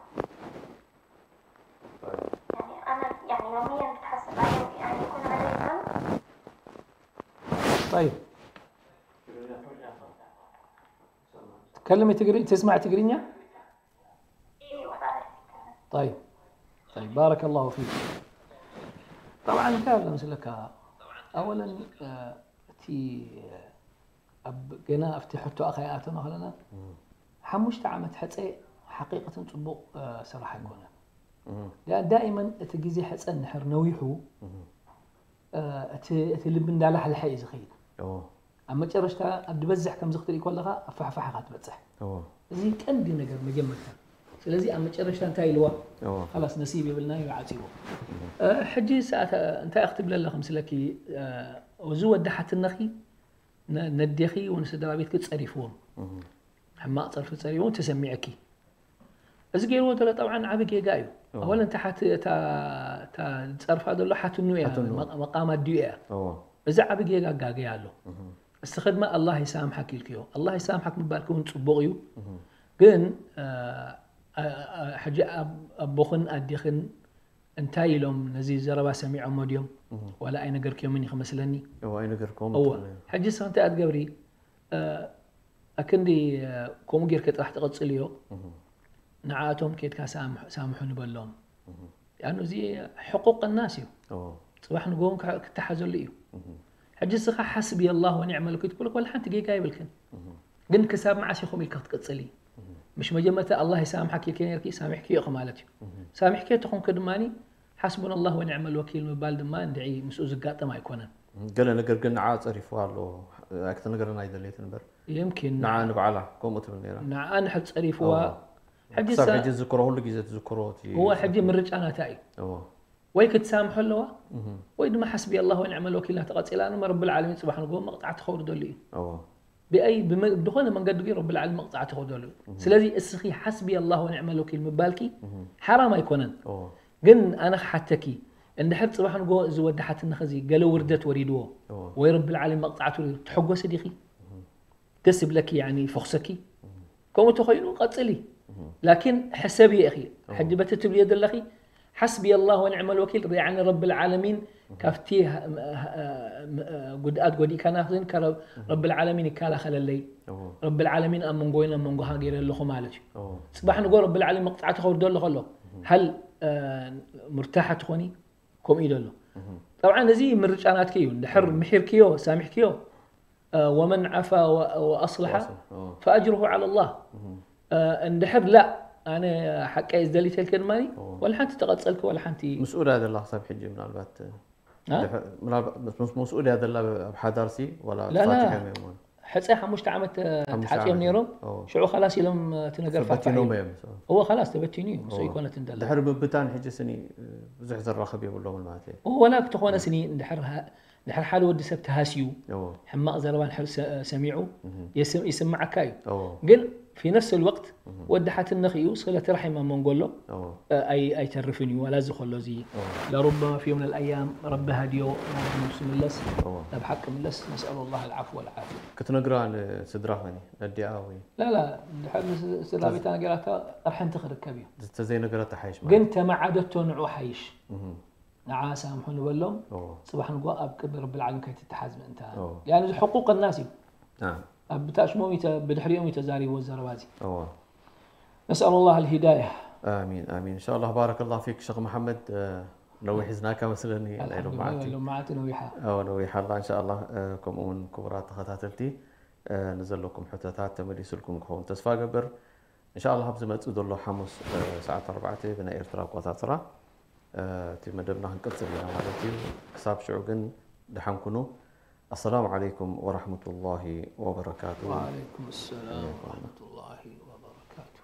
يعني أنا يعني يوميًا بتحسب عليه، يعني يكون علي ذنب. طيب. تكلمي تقري، تسمع تقرينيا؟ إيه، وبعرف. طيب. طيب، بارك الله فيك. طبعًا كان مثلك أولًا، آه، እቲ ኣብ ገና ኣብቲ ሕቶ ኣኸይኣተና ከለና ሓሙሽተ ዓመት ሕፀ ሓቂቀትን ፅቡቅ፣ እ፣ ስራሕ ኣይኮነን። ዳ-፣ ዳኢመን እቲ ግዜ ሕፀ እንድሕር ነዊሑ፣ እ፣ እቲ፣ እቲ ልቢ እንዳላሕለሐ እዩ ዝኸይድ። ኣብ መጨረሽታ ኣብ ዝበዝሕ ከምዚ ክትርኢ ከለኻ ኣብ ፋሕፋሕ ኢኻ ትበፅሕ። እዚ ቀንዲ ነገር መጀመርታ። ስለዚ ኣብ መጨረሽታ እንታይ ኢልዋ? ካላስ ነሲብ የብልና እዩ ዓፂዎ። እ፣ ሕጂ ሰዓት እንታይ ክትብለ ኣለኻ ምስለኪ? እ፣ እዚ ወዲ ሓትነኺ ነ-፣ ነዴኺ ወንስድራ ቤትኪ ጸሪፍዎም። ሕማቕ ጸርፊ ጸሪፍዎም ተሰሚዐኪ። እዚ ገይርዎ ዘሎ ጠብዓን ዓቢ ጌጋ እዩ። ኣወለን እታ ሓት-፣ እታ፣ እታ ዝጸርፋ ዘሎ ሓትኑ እያ፣ ሓትኑ። መ-፣ መቃም ኣዲኡ እያ። እዚ ዓቢ ጌጋ ጋገያ ኣሎ። እስኺ ድማ ኣላህ ይሳምሓክ ኢልክዮ። ኣላህ ይሳምሓክ ምባልኪ እውን ጽቡቕ እዩ። ግን፣ እ፣ እ፣ እ፣ ሕጂ ኣብ-፣ ኣቦኽን ኣዴኽን እንታይ ኢሎም ነዚ ዘረባ ሰሚዖሞ ድዮም? ዋላ ኣይነገርክዮምን እዩ ክመስለኒ። እዎ ኣይነገርክዎም እዎ። ትብለኒ። ሕጂ እስኺ እንታይ ኣትገብሪ? እ፣ ኣክንዲ፣ እ፣ ከምኡ ጌርኪ ጥራሕ ትቐጽልዮ። ንዓኣቶም ኬድካ ሳምሕ-፣ ሳምሑ ንበሎም። ያኑ እዚ ሕቁቅ ናስ እዩ። እዎ። ጽባሕ ንግሆ ክተሓዘሉ እዩ። ሕጂ እስኻ ሓስቢ ኣላህ ወኒዕመል ወኪል ትብሎ ወላ ሓንቲ ጌጋ የብልክን። ግን ክሳብ መዓስ ኢኹም ኢልካ ክትቅጽሊ? ምሽ መጀመርታ ኣላህ ይሳምሓክ ኢልኪ ነርኪ፣ ሳሚሕክዮ ኢኺ ማለት እዩ። ሳሚሕክዮ ተኾንኪ ድማኒ ሓስቡና ኣላህ ወኒዕመል ወኪል ምባል ድማ እንድዒ ምስኡ ዝጋጠም ኣይኮነን። ገለ ነገር ግን ንዓ ጸሪፍዋ ኣሎ። ኣይክትነግረና ኣይደለየትን እምበር። የምኪን ንዓ ንባዕላ ከምኡ ትብል ነይራ። ንዓ ንሕር ጸሪፍዋ። እዋ። ሕጂ ክሳብ ሳ-፣ ሕጂ ዝዝክሮ፣ ሁሉ ግዜ ትዝክሮ እቲ እዋ ሕጂ ምርጫ ናታ እዩ። እዎ። ወይ ክትሳምሖ ኣለዋ፣ ወይ ድማ ሓስቢ ኣላህ ወኒዕመል ወኪል ናተቐጺላ፣ ንመ ረብል ዓለሚን ጽባሕ ንግሆ መቕጻዕቲ ከውርደሉ እዩ። እዎ። ብኣይ፣ ብመ-፣ ብዝኾነ መንገዲ ግን ረብል ዓለሚን መቕጻዕቲ ከውርደሉ እዩ። ስለዚ እስኺ ሓስቢ ኣላህ ወኒዕመል ወኪል ምባልኪ ሓራም ኣይኮነን። እዎ። ግን ኣነ ክሓተኪ፣ እንድሕር ጽባሕ ንግሆ እዚ ወዲ ሓትነኺ እዚ ገለ ውርደት ወሪድዎ፣ እዎ። ወይ ረብል ዓለሚን መቕጻዕቲ ወሪድዎ፣ ትሕጎሲ ዲኺ? ደስ ይብለኪ፣ ያኒ ይፈኹሰኪ? ከምኡ ተኾይኑ ቀጽሊ። ላኪን ሕሰብዮ ኢኺ። ሕጂ በቲ ትብልዮ ዘለኺ ሓስቢ ኣላህ ወኒዕመል ወኪል፣ ያኒ ረብል ዓለሚን ካብቲ ህ-፣ ህ-፣ ህ-፣ ጉድኣት ጎዲእካና፣ ግን ከ-፣ ረብል ዓለሚን ይከላኸለለይ። እዎ። ረብል ዓለሚን ኣብ መንጎይን ኣብ መንጎኻ ገይረ ኣለኹ ማለት እዩ። እዎ። ጽባሕ ንግሆ ረብል ዓለሚን መቕጻዕቲ ከውርዶ ኣሎ ከሎ፣ ሃል፣ እ፣ ሙርታሓ ትኾኒ? ከምኡ እዩ ዘሎ። طبعا እዚ ምርጫ ናትኪ እዩ። እንድሕር ምሒርክዮ፣ ሳሚሕክዮ፣ እ፣ ወመን ዓፋ ወ-፣ ወኣስለሓ ወኣስለሓ፣ ኦ። ፈኣጅሩሁ ዓላ ላህ። እ፣ እንድሕር ላ፣ ኣነ ሓቀይ ዝደሊ ተልከ ድማ ኦ። ወላ ሓንቲ ተቐጸልኪ፣ ወላ ሓንቲ ምስኡ ድያ ዘላ ክሳብ ሕጂ ምናልባት ኣ? ድሕ-፣ ምናልባት ምስ-፣ ምስ-፣ ምስኡ ድያ ዘላ ኣብ ሓዳርሲ ዋላ ላ፣ ላ። ተፋቲሖም እዮም? ሕፀ ሓሙሽተ ዓመት ሓሙሽተ ተሓፂኦም ዓመት። ነይሮም ኦ። ሽዑ ካላስ ኢሎም እቲ ነገር ፋፋ ተበቲኖም እዩ። እዮም። እዎ ካላስ ተበቲኑ እዩ። ምስኡ ኦ። ይኮነት እንደላ ድሕሪ ምብታን ሕጂ ስኒ ብዙሕ ዘራኽብ የብሎምን ማለት እዩ። እዎ ወላ ክተኾነ ስኒ እንድሕር ሃ-፣ እንድሕር ሓደ ወዲ ሰብ ተሃስዩ እዎ። ሕማቕ ዘረባ እንድሕር ሰ-፣ ሰሚዑ እህ። የስ-፣ ይስምዓካ እዩ። እዎ። ግን ፊ ነፍስ ልወቅት ወዲ ሓትነኽ እዩ ስለ ትራሕ ይማመን ጎሎ እዎ። ኣይ-፣ ኣይተርፍን እዩ። ዋላ እዚ ከሎ እዚ እዎ። ለሩበማ ፊ የውም ልኣያም ረቢ ሃድዮ ናብ ነብሱ ምለስ እዎ። ናብ ሓቂ ምለስ ነስኣሉ ላህ ልዓፍ ወልዓፍያ። ክትነግራ ንስድራ ኸኒ ነዲኣ ወይ ላላ እንድሕር ምስ ስድራ ቤታ ነገራታ ቅርሕንቲ ክርከብ እዩ። ዝተዘይነገረታ ሓይሽ ማለት ግን ተመዓደቶ ንዑ ሓይሽ እህ። ንዓ ሳምሑ ንበሎም እዎ። ፅባሕ ንጎ ኣብ ቅድሚ ረቢ ልዓለም ከይትተሓዝ ምእንታ እዎ። ያኒ እዚ ሕቁቅ ናስ እዩ። ናም። ኣብ ብታሽሞም እዩ ተ-፣ ብድሕሪኦም እዩ ተዛሪቦ ዘረባ እዚ እዎ። ነስኣሉ ላህ ልሂዳያ ኣሚን ኣሚን። እንሻላ ባረከላ ፊክ ሸኽ መሓመድ። እ፣ ነዊሕ ዝናካ መስለኒ ናይ ሎማዓቲ። ሎማዓቲ ነዊሓ ኣዎ ነዊሓ ኣላ እንሻላ። እ፣ ከምኡ እውን ክቡራት ተኸታተልቲ፣ እ፣ ንዘለኩም ሕቶታት ተመሊስልኩም ክኸውን ተስፋ ገብር። እንሻላ ኣብ ዝመፅእ ዘሎ ሓሙስ፣ እ፣ ሰዓት ኣርባዕተ ብናይ ኤርትራ ኣቆፃፅራ፣ እ፣ እቲ መደብና ክንቅፅል ኢና ማለት እዩ። ክሳብ ሽዑ ግን ደሓን ኩኑ። ኣሰላሙ ዓለይኩም ወራሕመቱላሂ ወበረካቱ። ወዓለይኩም ሰላም ወራሕመቱላሂ ወበረካቱ።